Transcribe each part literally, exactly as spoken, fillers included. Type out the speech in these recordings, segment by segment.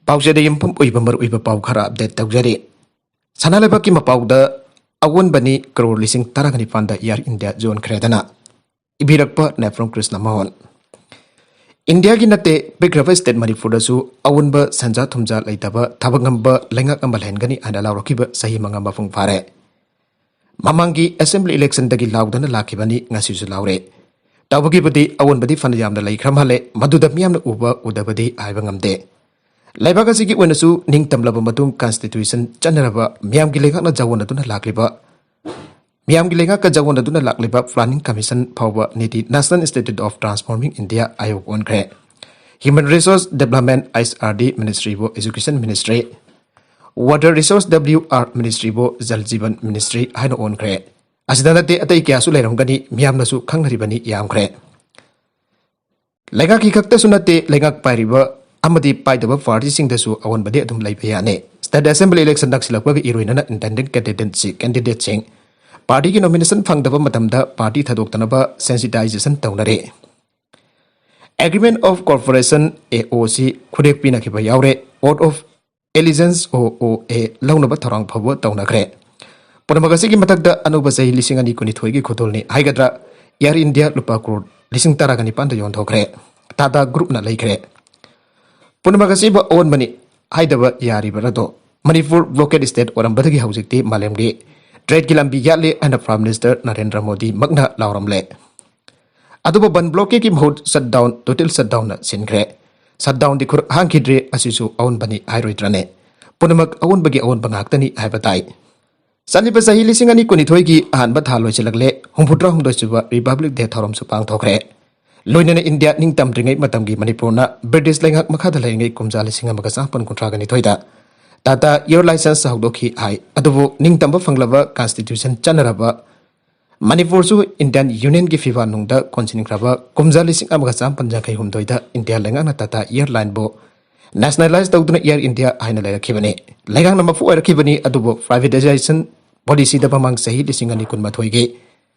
ꯄꯥꯎꯆꯦꯗ ꯌꯨꯝꯐꯝ ꯑꯣꯏꯕ ꯃꯔꯨꯑꯣꯏꯕ ꯄꯥꯎ ꯈꯔ ꯑꯞꯗꯦꯠ ꯇꯧꯖꯔꯤ꯫ ꯁꯅꯥ ꯂꯩꯕꯥꯛꯀꯤ ꯃꯄꯥꯎꯗ ꯑꯑꯣꯟꯕꯅꯤ ꯀꯔꯣꯔ ꯂꯤꯁꯤꯡ ꯇꯔꯥꯒ ꯅꯤꯄꯥꯟꯗ ꯑꯦꯌꯔ ꯏꯟꯗꯤꯌꯥ ꯌꯣꯟꯈ꯭ꯔꯦꯗꯅ꯫ ꯏꯕꯤꯔꯛꯄ ꯅꯦꯐ꯭ꯔꯣꯝ ꯀ꯭ꯔꯤꯁꯅ ꯃꯣꯍꯟ꯫ ꯏꯟꯗꯤꯌꯥꯒꯤ ꯅꯠꯇꯦ, ꯄꯤꯛꯈ꯭ꯔꯕ ꯁ꯭ꯇꯦꯠ ꯃꯅꯤꯄꯨꯔꯗꯁꯨ ꯑꯑꯣꯟꯕ ꯁꯦꯟꯖꯥ ꯊꯨꯝꯖꯥ ꯂꯩꯇꯕ ꯊꯕꯛ ꯉꯝꯕ ꯂꯩꯉꯥꯛ ꯑꯃ ꯂꯩꯍꯟꯒꯅꯤ ꯍꯥꯏꯅ ꯂꯥꯎꯔꯛꯈꯤꯕ ꯆꯍꯤ ꯃꯉꯥ ꯃꯄꯨꯡ ꯐꯥꯔꯦ꯫ ꯃꯃꯥꯡꯒꯤ ꯑꯦꯁꯦꯝꯕ꯭ꯂꯤ ꯏꯂꯦꯛꯁꯟꯗꯒꯤ ꯂꯥꯎꯗꯅ ꯂꯥꯛꯈꯤꯕꯅꯤ, ꯉꯁꯤꯁꯨ ꯂꯥꯎꯔꯦ꯫ ꯇꯧꯕꯒꯤꯕꯨꯗꯤ ꯑꯑꯣꯟꯕꯗꯤ ꯐꯅ ꯌꯥꯝꯅ ꯂꯩꯈ꯭ꯔ ꯃꯥꯜꯂꯦ, ꯃꯗꯨꯗ ꯃꯤꯌꯥꯝꯅ ꯎꯕ ꯎꯗꯕꯗꯤ ꯍꯥꯏꯕ ꯉꯝꯗꯦ꯫ ꯂꯩꯕꯥꯛ ꯑꯁꯤꯒꯤ ꯑꯣꯏꯅꯁꯨ ꯅꯤꯡꯇꯝꯂꯕ ꯃꯇꯨꯡ ꯀꯟꯁꯇꯤꯇ꯭ꯌꯨꯁꯟ ꯆꯠꯅꯔꯕ ꯃꯤꯌꯥꯝꯒꯤ ꯂꯩꯉꯥꯛꯅ ꯖꯋꯥꯟꯅꯗꯨꯅ ꯂꯥꯛꯂꯤꯕ, ꯃꯤꯌꯥꯝꯒꯤ ꯂꯩꯉꯥꯛꯀ ꯖꯋꯥꯟꯅꯗꯨꯅ ꯂꯥꯛꯂꯤꯕ ꯄ꯭ꯂꯥꯅꯤꯡ ꯀꯃꯤꯁꯟ ꯐꯥꯎꯕ ꯅꯤꯇꯤ National Institute of Transforming India, ꯑꯥꯏꯑꯣ ꯑꯣꯟꯈ꯭ꯔꯦ꯫ Human Resource Development, HRD Ministry ꯕꯨ Education Ministry, Water Resource, WR Ministry ꯕꯨ Jal Jeevan Ministry ꯍꯥꯏꯅ ꯑꯣꯟꯈ꯭ꯔꯦ꯫ ꯑꯁꯤꯗ ꯅꯠꯇꯦ, ꯑꯇꯩ ꯀꯌꯥꯁꯨ ꯂꯩꯔꯝꯒꯅꯤ, ꯃꯤꯌꯥꯝꯅꯁꯨ ꯈꯪꯅꯔꯤꯕꯅꯤ, ꯌꯥꯝꯈ꯭ꯔꯦ꯫ ꯂꯩꯉꯥꯛꯀꯤ ꯈꯛꯇꯁꯨ ꯅꯠꯇꯦ, ꯂꯩꯉꯥꯛ ꯄꯥꯏꯔꯤꯕ ꯑꯃꯗꯤ ꯄꯥꯏꯗꯕ ꯄꯥꯔꯇꯤꯁꯤꯡꯗꯁꯨ ꯑꯑꯣꯟꯕꯗꯤ ꯑꯗꯨꯝ ꯂꯩꯕ ꯌꯥꯅꯤ꯫ ꯁ꯭ꯇꯦꯠ ꯑꯦꯁꯦꯝꯕ꯭ꯂꯤ ꯏꯂꯦꯛꯁꯟ ꯅꯛꯁꯤꯜꯂꯛꯄꯒ ꯏꯔꯣꯏꯅꯅ ꯏꯟꯗꯤꯄꯦꯟꯗꯦꯟꯠ ꯀꯦꯟꯗꯤꯗꯦꯠꯁꯤ-, ꯀꯦꯟꯗꯤꯗꯦꯠꯁꯤꯡ ꯄꯥꯔꯇꯤꯒꯤ ꯅꯣꯃꯤꯅꯦꯁꯟ ꯐꯪꯗꯕ ꯃꯇꯝꯗ ꯄꯥꯔꯇꯤ ꯊꯥꯗꯣꯛꯇꯅꯕ ꯁꯦꯟꯁꯤꯇꯥꯏꯖꯦꯁꯟ ꯇꯧꯅꯔꯦ꯫ Agreement of Cooperation, AOC, ꯈꯨꯗꯦꯛ ꯄꯤꯅꯈꯤꯕ ꯌꯥꯎꯔꯦ꯫ Oath of Allegiance, OOA, ꯂꯧꯅꯕ ꯊꯧꯔꯥꯡ ꯐꯥꯎꯕ ꯇꯧꯅꯈ꯭ꯔꯦ꯫ ꯄꯨꯝꯅꯃꯛ ꯑꯁꯤꯒꯤ ꯃꯊꯛꯇ ꯑꯅꯧꯕ ꯆꯍꯤ ꯂꯤꯁꯤꯡ ꯑꯅꯤ ꯀꯨꯟꯅꯤꯊꯣꯏꯒꯤ ꯈꯨꯗꯣꯜꯅꯤ ꯍꯥꯏꯒꯗ꯭ꯔꯥ, ꯑꯦꯌꯔ ꯏꯟꯗꯤꯌꯥ ꯂꯨꯄꯥ ꯀ꯭ꯔꯣꯔ ꯂꯤꯁꯤꯡ ꯇꯔꯥꯒ ꯅꯤꯄꯥꯟꯗ ꯌꯣꯟꯊꯣꯛꯈ꯭ꯔꯦ꯫ ꯇꯥꯇꯥ ꯒ꯭ꯔꯨꯞꯅ ꯂꯩꯈ꯭ꯔꯦ꯫ ꯄꯨꯝꯅꯃꯛ ꯑꯁꯤꯕꯨ ꯑꯑꯣꯟꯕꯅꯤ ꯍꯥꯏꯗꯕ ꯌꯥꯔꯤꯕ꯭ꯔꯥꯗꯣ? ꯃꯅꯤꯄꯨꯔ ꯕ꯭ꯂꯣꯀꯦꯠ ꯁ꯭ꯇꯦꯠ ꯑꯣꯏꯔꯝꯕꯗꯒꯤ ꯍꯧꯖꯤꯛꯇꯤ ꯃꯥꯂꯦꯝꯒꯤ ꯇ꯭ꯔꯦꯗꯀꯤ ꯂꯝꯕꯤ ꯌꯥꯠꯂꯦ ꯍꯥꯏꯅ ꯄ꯭ꯔꯥꯏꯝ ꯃꯤꯅꯤꯁꯇꯔ ꯅꯔꯦꯟꯗ꯭ꯔ ꯃꯣꯗꯤ ꯃꯛꯅ ꯂꯥꯎꯔꯝꯂꯦ꯫ ꯑꯗꯨꯕꯨ ꯕꯟ ꯕ꯭ꯂꯣꯀꯦꯠꯀꯤ ꯃꯍꯨꯠ ꯁꯠꯗꯥꯎꯟ, ꯇꯣꯇꯦꯜ ꯁꯠꯗꯥꯎꯟꯅ ꯁꯤꯟꯈ꯭ꯔꯦ꯫ ꯁꯠꯗꯥꯎꯟꯗꯤ ꯈꯨꯔ ꯍꯥꯡꯈꯤꯗ꯭ꯔꯦ, ꯑꯁꯤꯁꯨ ꯑꯑꯣꯟꯕꯅꯤ ꯍꯥꯏꯔꯣꯏꯗ꯭ꯔꯅꯦ? ꯄꯨꯝꯅꯃꯛ ꯑꯑꯣꯟꯕꯒꯤ ꯑꯑꯣꯟꯕ ꯉꯥꯛꯇꯅꯤ ꯍꯥꯏꯕ ꯇꯥꯏ꯫ ꯆꯠꯂꯤꯕ ꯆꯍꯤ ꯂꯤꯁꯤꯡ ꯑꯅꯤ ꯀꯨꯟꯅꯤꯊꯣꯏꯒꯤ ꯑꯍꯥꯟꯕ ꯊꯥ ꯂꯣꯏꯁꯤꯜꯂꯛꯂꯦ, ꯍꯨꯝꯐꯨꯇꯔꯥ ꯍꯨꯝꯗꯣꯏ ꯁꯨꯕ ꯔꯤꯄꯕ꯭ꯂꯤꯛ ꯗꯦ ꯊꯧꯔꯝꯁꯨ ꯄꯥꯡꯊꯣꯛꯈ꯭ꯔꯦ꯫ ꯂꯣꯏꯅꯅ ꯏꯟꯗꯤꯌꯥ ꯅꯤꯡꯇꯝꯗ꯭ꯔꯤꯉꯩ ꯃꯇꯝꯒꯤ ꯃꯅꯤꯄꯨꯔꯅ ꯕ꯭ꯔꯤꯇꯤꯁ ꯂꯩꯉꯥꯛ ꯃꯈꯥꯗ ꯂꯩꯔꯤꯉꯩ ꯀꯨꯝꯖꯥ ꯂꯤꯁꯤꯡ ꯑꯃꯒ ꯆꯥꯃꯥꯄꯟ ꯀꯨꯟꯊ꯭ꯔꯥꯒ ꯅꯤꯊꯣꯏꯗ ꯇꯥꯇꯥ ꯑꯦꯌꯔ ꯂꯥꯏꯁꯦꯟꯁ ꯍꯧꯗꯣꯛꯈꯤ ꯍꯥꯏ꯫ ꯑꯗꯨꯕꯨ ꯅꯤꯡꯇꯝꯕ ꯐꯪꯂꯕ, ꯀꯟꯁꯇꯤꯇ꯭ꯌꯨꯁꯟ ꯆꯠꯅꯔꯕ, ꯃꯅꯤꯄꯨꯔꯁꯨ ꯏꯟꯗꯤꯌꯟ ꯌꯨꯅꯤꯌꯟꯒꯤ ꯐꯤꯕꯥ ꯅꯨꯡꯗ ꯀꯣꯟꯁꯤꯟꯈ꯭ꯔꯕ ꯀꯨꯝꯖꯥ ꯂꯤꯁꯤꯡ ꯑꯃꯒ ꯆꯥꯃꯥꯄꯟ ꯌꯥꯡꯈꯩ ꯍꯨꯝꯗꯣꯏꯗ ꯏꯟꯗꯤꯌꯥ ꯂꯩꯉꯥꯛꯅ ꯇꯥꯇꯥ ꯑꯦꯌꯔꯂꯥꯏꯟꯕꯨ ꯅꯦꯁꯅꯦꯂꯥꯏꯖ ꯇꯧꯗꯨꯅ ꯑꯦꯌꯔ ꯏꯟꯗꯤꯌꯥ ꯍꯥꯏꯅ ꯂꯩꯔꯛꯈꯤꯕꯅꯤ꯫ ꯂꯩꯉꯥꯛꯅ ꯃꯄꯨ ꯑꯣꯏꯔꯛꯈꯤꯕꯅꯤ, ꯑꯗꯨꯕꯨ ꯄ꯭ꯔꯥꯏꯚꯦꯇꯥꯏꯖꯦꯁꯟ ꯄꯣꯂꯤꯁꯤꯗ ꯃꯃꯥꯡ ꯆꯍꯤ ꯂꯤꯁꯤꯡ ꯑꯅꯤ ꯀꯨꯟꯃꯥꯊꯣꯏꯒꯤ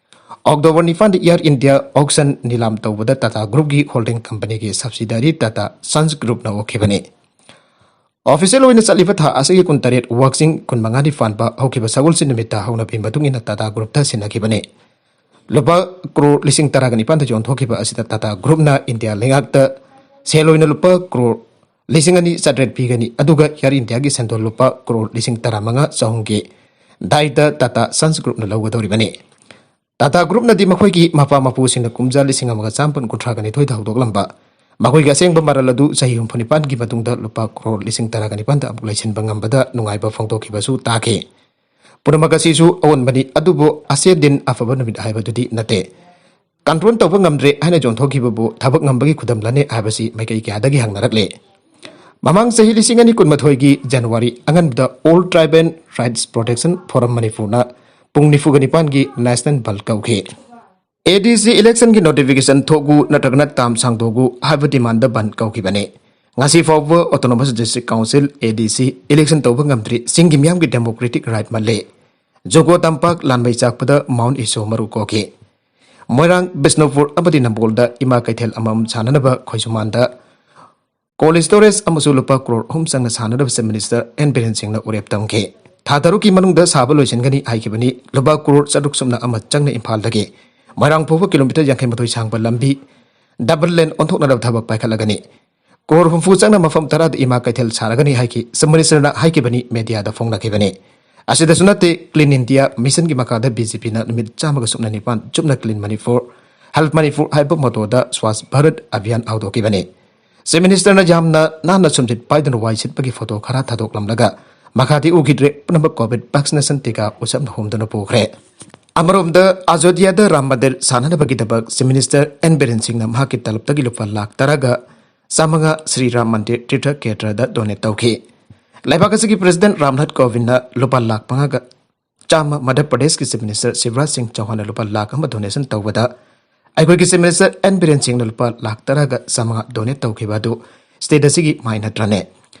ꯑꯣꯛꯇꯣꯕꯔ ꯅꯤꯄꯥꯟꯗ ꯑꯦꯌꯔ ꯏꯟꯗꯤꯌꯥ ꯑꯣꯛꯁꯟ ꯅꯤꯂꯥꯝ ꯇꯧꯕꯗ ꯇꯥꯇꯥ ꯒ꯭ꯔꯨꯞꯀꯤ ꯍꯣꯜꯗꯤꯡ ꯀꯝꯄꯅꯤꯒꯤ ꯁꯕꯁꯤꯗꯥꯔꯤ ꯇꯥꯇꯥ ꯁꯟꯁ ꯒ꯭ꯔꯨꯞꯅ ꯑꯣꯛꯈꯤꯕꯅꯤ꯫ ꯑꯣꯐꯤꯁꯤꯌꯦꯜ ꯑꯣꯏꯅ ꯆꯠꯂꯤꯕ ꯊꯥ ꯑꯁꯤꯒꯤ ꯀꯨꯟꯇꯔꯦꯠ, ꯋꯥꯛꯆꯤꯡ ꯀꯨꯟꯃꯉꯥꯅꯤ ꯄꯥꯟꯕ ꯍꯧꯈꯤꯕ ꯁꯒꯣꯜꯁꯦꯟ ꯅꯨꯃꯤꯠꯇ ꯍꯧꯅꯕꯤ ꯃꯇꯨꯡ ꯏꯟꯅ ꯇꯥꯇꯥ ꯒ꯭ꯔꯨꯞꯇ ꯁꯤꯟꯅꯈꯤꯕꯅꯤ꯫ ꯂꯨꯄꯥ ꯀ꯭ꯔꯣꯔ ꯂꯤꯁꯤꯡ ꯇꯔꯥꯒ ꯅꯤꯄꯥꯟꯗ ꯌꯣꯟꯊꯣꯛꯈꯤꯕ ꯑꯁꯤꯗ ꯇꯥꯇꯥ ꯒ꯭ꯔꯨꯞꯅ ꯏꯟꯗꯤꯌꯥ ꯂꯩꯉꯥꯛꯇ ꯁꯦꯜ ꯑꯣꯏꯅ ꯂꯨꯄꯥ ꯀ꯭ꯔꯣꯔ ꯂꯤꯁꯤꯡ ꯑꯅꯤ ꯆꯥꯇ꯭ꯔꯦꯠ ꯄꯤꯒꯅꯤ, ꯑꯗꯨꯒ ꯑꯦꯌꯔ ꯏꯟꯗꯤꯌꯥꯒꯤ ꯁꯦꯟꯗꯣꯜ ꯂꯨꯄꯥ ꯀ꯭ꯔꯣꯔ ꯂꯤꯁꯤꯡ ꯇꯔꯥꯃꯉꯥ ꯆꯍꯨꯝꯒꯤ ꯗꯥꯏꯇ ꯇꯥꯇꯥ ꯁꯟꯁ ꯒ꯭ꯔꯨꯞꯅ ꯂꯧꯒꯗꯧꯔꯤꯕꯅꯤ꯫ ꯇꯥꯇꯥ ꯒ꯭ꯔꯨꯞꯅꯗꯤ ꯃꯈꯣꯏꯒꯤ ꯃꯄꯥ ꯃꯄꯨꯁꯤꯡꯅ ꯀꯨꯝꯖꯥ ꯂꯤꯁꯤꯡ ꯑꯃꯒ ꯆꯥꯃꯥꯄꯟ ꯀꯨꯟꯊ꯭ꯔꯥꯒ ꯅꯤꯊꯣꯏꯗ ꯍꯧꯗꯣꯛꯂꯝꯕ ꯃꯈꯣꯏꯒꯤ ꯑꯁꯦꯡꯕ ꯃꯔꯜ ꯑꯗꯨ ꯆꯍꯤ ꯍꯨꯝꯐꯨ ꯅꯤꯄꯥꯟꯒꯤ ꯃꯇꯨꯡꯗ ꯂꯨꯄꯥ ꯀ꯭ꯔꯣꯔ ꯂꯤꯁꯤꯡ ꯇꯔꯥꯒ ꯅꯤꯄꯥꯟꯗ ꯑꯃꯨꯛ ꯂꯩꯁꯤꯟꯕ ꯉꯝꯕꯗ ꯅꯨꯡꯉꯥꯏꯕ ꯐꯣꯡꯗꯣꯛꯈꯤꯕꯁꯨ ꯇꯥꯈꯤ꯫ ꯄꯨꯝꯅꯃꯛ ꯑꯁꯤꯁꯨ ꯑꯑꯣꯟꯕꯅꯤ, ꯑꯗꯨꯕꯨ ꯑꯁꯦ ꯗꯤꯟ ꯑꯐꯕ ꯅꯨꯃꯤꯠ ꯍꯥꯏꯕꯗꯨꯗꯤ ꯅꯠꯇꯦ꯫ ꯀꯟꯇ꯭ꯔꯣꯜ ꯇꯧꯕ ꯉꯝꯗ꯭ꯔꯦ ꯍꯥꯏꯅ ꯌꯣꯟꯊꯣꯛꯈꯤꯕꯕꯨ ꯊꯕꯛ ꯉꯝꯕꯒꯤ ꯈꯨꯗꯝꯂꯅꯦ ꯍꯥꯏꯕꯁꯤ ꯃꯥꯏꯀꯩ ꯀꯌꯥꯗꯒꯤ ꯍꯪꯅꯔꯛꯂꯦ꯫ ꯃꯃꯥꯡ ꯆꯍꯤ ꯂꯤꯁꯤꯡ ꯑꯅꯤ ꯀꯨꯟꯃꯥꯊꯣꯏꯒꯤ January ꯑꯉꯟꯕꯗ All Tribal Rights Protection Forum ꯃꯅꯤꯄꯨꯔꯅ ꯄꯨꯡ ꯅꯤꯐꯨꯒ ꯅꯤꯄꯥꯟꯒꯤ ꯅꯦꯁꯅꯦꯜ ꯕꯟꯗ ꯀꯧꯈꯤ꯫ ꯑꯦ ꯗꯤ ꯁꯤ ꯏꯂꯦꯛꯁꯟꯒꯤ ꯅꯣꯇꯤꯐꯤꯀꯦꯁꯟ ꯊꯣꯛꯎ ꯅꯠꯇ꯭ꯔꯒꯅ ꯇꯥꯝ ꯁꯥꯡꯗꯣꯛꯎ ꯍꯥꯏꯕ ꯗꯤꯃꯥꯟꯗ ꯕꯟꯗ ꯀꯧꯈꯤꯕꯅꯤ꯫ ꯉꯁꯤ ꯐꯥꯎꯕ ꯑꯣꯇꯣꯅꯣꯃꯁ ꯗꯤꯁꯇ꯭ꯔꯤꯛ ꯀꯥꯎꯟꯁꯤꯜ, ꯑꯦ ꯗꯤ ꯁꯤ, ꯏꯂꯦꯛꯁꯟ ꯇꯧꯕ ꯉꯝꯗ꯭ꯔꯤ꯫ ꯆꯤꯡꯒꯤ ꯃꯤꯌꯥꯝꯒꯤ ꯗꯦꯃꯣꯀ꯭ꯔꯦꯇꯤꯛ ꯔꯥꯏꯠ ꯃꯜꯂꯦ꯫ ꯖꯨꯀꯣ ꯇꯝꯄꯥꯛ ꯂꯥꯟꯃꯩ ꯆꯥꯛꯄꯗ ꯃꯥꯎꯟ ꯏꯁꯣ ꯃꯔꯨ ꯀꯣꯛꯈꯤ꯫ ꯃꯣꯏꯔꯥꯡ, ꯕꯤꯁꯅꯨꯄꯨꯔ ꯑꯃꯗꯤ ꯅꯝꯕꯣꯜꯗ ꯏꯃꯥ ꯀꯩꯊꯦꯜ ꯑꯃꯃꯝ ꯁꯥꯟꯅꯅꯕ ꯈꯣꯏꯖꯨꯃꯥꯟꯗ ꯀꯣꯜ ꯁ꯭ꯇꯣꯔꯦꯖ ꯑꯃꯁꯨ ꯂꯨꯄꯥ ꯀ꯭ꯔꯣꯔ ꯑꯍꯨꯝ ꯆꯪꯅ ꯁꯥꯟꯅꯅꯕ ꯆꯤꯐ ꯃꯤꯅꯤꯁꯇꯔ ꯑꯦꯟ ꯕꯤꯔꯦꯟ ꯁꯤꯡꯅ ꯎꯔꯦꯞ ꯇꯝꯈꯤ꯫ ꯊꯥ ꯇꯔꯨꯛꯀꯤ ꯃꯅꯨꯡꯗ ꯁꯥꯕ ꯂꯣꯏꯁꯤꯟꯒꯅꯤ ꯍꯥꯏꯈꯤꯕꯅꯤ꯫ ꯂꯨꯄꯥ ꯀ꯭ꯔꯣꯔ ꯆꯥꯇ꯭ꯔꯨꯛ ꯁꯨꯞꯅ ꯑꯃ ꯆꯪꯅ ꯏꯝꯐꯥꯜꯗꯒꯤ ꯃꯣꯏꯔꯥꯡ ꯐꯥꯎꯕ ꯀꯤꯂꯣꯃꯤꯇꯔ ꯌꯥꯡꯈꯩ ꯃꯥꯊꯣꯏ ꯁꯥꯡꯕ ꯂꯝꯕꯤ ꯗꯕꯜ ꯂꯦꯟ ꯑꯣꯟꯊꯣꯛꯅꯅꯕ ꯊꯕꯛ ꯄꯥꯏꯈꯠꯂꯒꯅꯤ꯫ ꯀ꯭ꯔꯣꯔ ꯍꯨꯝꯐꯨ ꯆꯪꯅ ꯃꯐꯝ ꯇꯔꯥꯗ ꯏꯃꯥ ꯀꯩꯊꯦꯜ ꯁꯥꯔꯒꯅꯤ ꯍꯥꯏꯈꯤ꯫ ꯆꯤꯐ ꯃꯤꯅꯤꯁꯇꯔꯅ ꯍꯥꯏꯈꯤꯕꯅꯤ, ꯃꯦꯗꯤꯌꯥꯗ ꯐꯣꯡꯅꯈꯤꯕꯅꯤ꯫ ꯑꯁꯤꯗꯁꯨ ꯅꯠꯇꯦ, ꯀ꯭ꯂꯤꯟ ꯏꯟꯗꯤꯌꯥ ꯃꯤꯁꯟꯒꯤ ꯃꯈꯥꯗ ꯕꯤ ꯖꯦ ꯄꯤꯅ ꯅꯨꯃꯤꯠ ꯆꯥꯝꯃꯒ ꯁꯨꯞꯅ ꯅꯤꯄꯥꯟ ꯆꯨꯞꯅ ꯀ꯭ꯂꯤꯟ ꯃꯅꯤꯄꯨꯔ, ꯍꯦꯜꯊ ꯃꯅꯤꯄꯨꯔ ꯍꯥꯏꯕ ꯃꯣꯇꯣꯗ ꯁ꯭ꯋꯥꯁ ꯚꯥꯔꯠ ꯑꯚꯤꯌꯥꯟ ꯍꯧꯗꯣꯛꯈꯤꯕꯅꯤ꯫ ꯆꯤꯐ ꯃꯤꯅꯤꯁꯇꯔꯅ ꯌꯥꯝꯅ ꯅꯥꯟꯅ ꯁꯨꯝꯖꯤꯠ ꯄꯥꯏꯗꯨꯅ ꯋꯥꯏ ꯁꯤꯠꯄꯒꯤ ꯐꯣꯇꯣ ꯈꯔ ꯊꯥꯗꯣꯛꯂꯝꯂꯒ ꯃꯈꯥꯗꯤ ꯎꯈꯤꯗ꯭ꯔꯦ꯫ ꯄꯨꯝꯅꯃꯛ ꯀꯣꯚꯤꯗ ꯚꯦꯛꯁꯤꯅꯦꯁꯟ ꯇꯤꯀꯥ ꯎꯆꯞꯅ ꯍꯣꯝꯗꯨꯅ ꯄꯨꯈ꯭ꯔꯦ꯫ ꯑꯃꯔꯣꯝꯗ, ꯑꯖꯣꯙ꯭ꯌꯥꯗ ꯔꯥꯝ ꯃꯟꯗꯤꯔ ꯁꯥꯅꯅꯕꯒꯤꯗꯃꯛ ꯆꯤꯐ ꯃꯤꯅꯤꯁꯇꯔ ꯑꯦꯟ ꯕꯤꯔꯦꯟ ꯁꯤꯡꯅ ꯃꯍꯥꯛꯀꯤ ꯇꯂꯕꯇꯒꯤ ꯂꯨꯄꯥ ꯂꯥꯈ ꯇꯔꯥꯒ ꯆꯥꯃꯉꯥ ꯁ꯭ꯔꯤ ꯔꯥꯝ ꯃꯟꯗꯤꯔ ꯇꯤꯔꯊ ꯈꯦꯇ꯭ꯔꯗ ꯗꯣꯅꯦꯠ ꯇꯧꯈꯤ꯫ ꯂꯩꯕꯥꯛ ꯑꯁꯤꯒꯤ ꯄ꯭ꯔꯦꯁꯤꯗꯦꯟꯠ ꯔꯥꯝꯅꯥꯊ ꯀꯣꯕꯤꯟꯗꯅ ꯂꯨꯄꯥ ꯂꯥꯈ ꯃꯉꯥꯒ ꯆꯥꯝꯃ, ꯃꯙ꯭ꯌ ꯄ꯭ꯔꯗꯦꯁꯀꯤ ꯆꯤꯐ ꯃꯤꯅꯤꯁꯇꯔ ꯁꯤꯕꯔꯥꯖ ꯁꯤꯡ ꯆꯧꯍꯥꯟꯅ ꯂꯨꯄꯥ ꯂꯥꯈ ꯑꯃ ꯗꯣꯅꯦꯁꯟ ꯇꯧꯕꯗ, ꯑꯩꯈꯣꯏꯒꯤ ꯆꯤꯐ ꯃꯤꯅꯤꯁꯇꯔ ꯑꯦꯟ ꯕꯤꯔꯦꯟ ꯁꯤꯡꯅ ꯂꯨꯄꯥ ꯂꯥꯈ ꯇꯔꯥꯒ ꯆꯥꯃꯉꯥ ꯗꯣꯅꯦꯠ ꯇꯧꯈꯤꯕ ꯑꯗꯨ ꯁ꯭ꯇꯦꯠ ꯑꯁꯤꯒꯤ ꯃꯥꯏ ꯅꯠꯇ꯭ꯔꯅꯦ?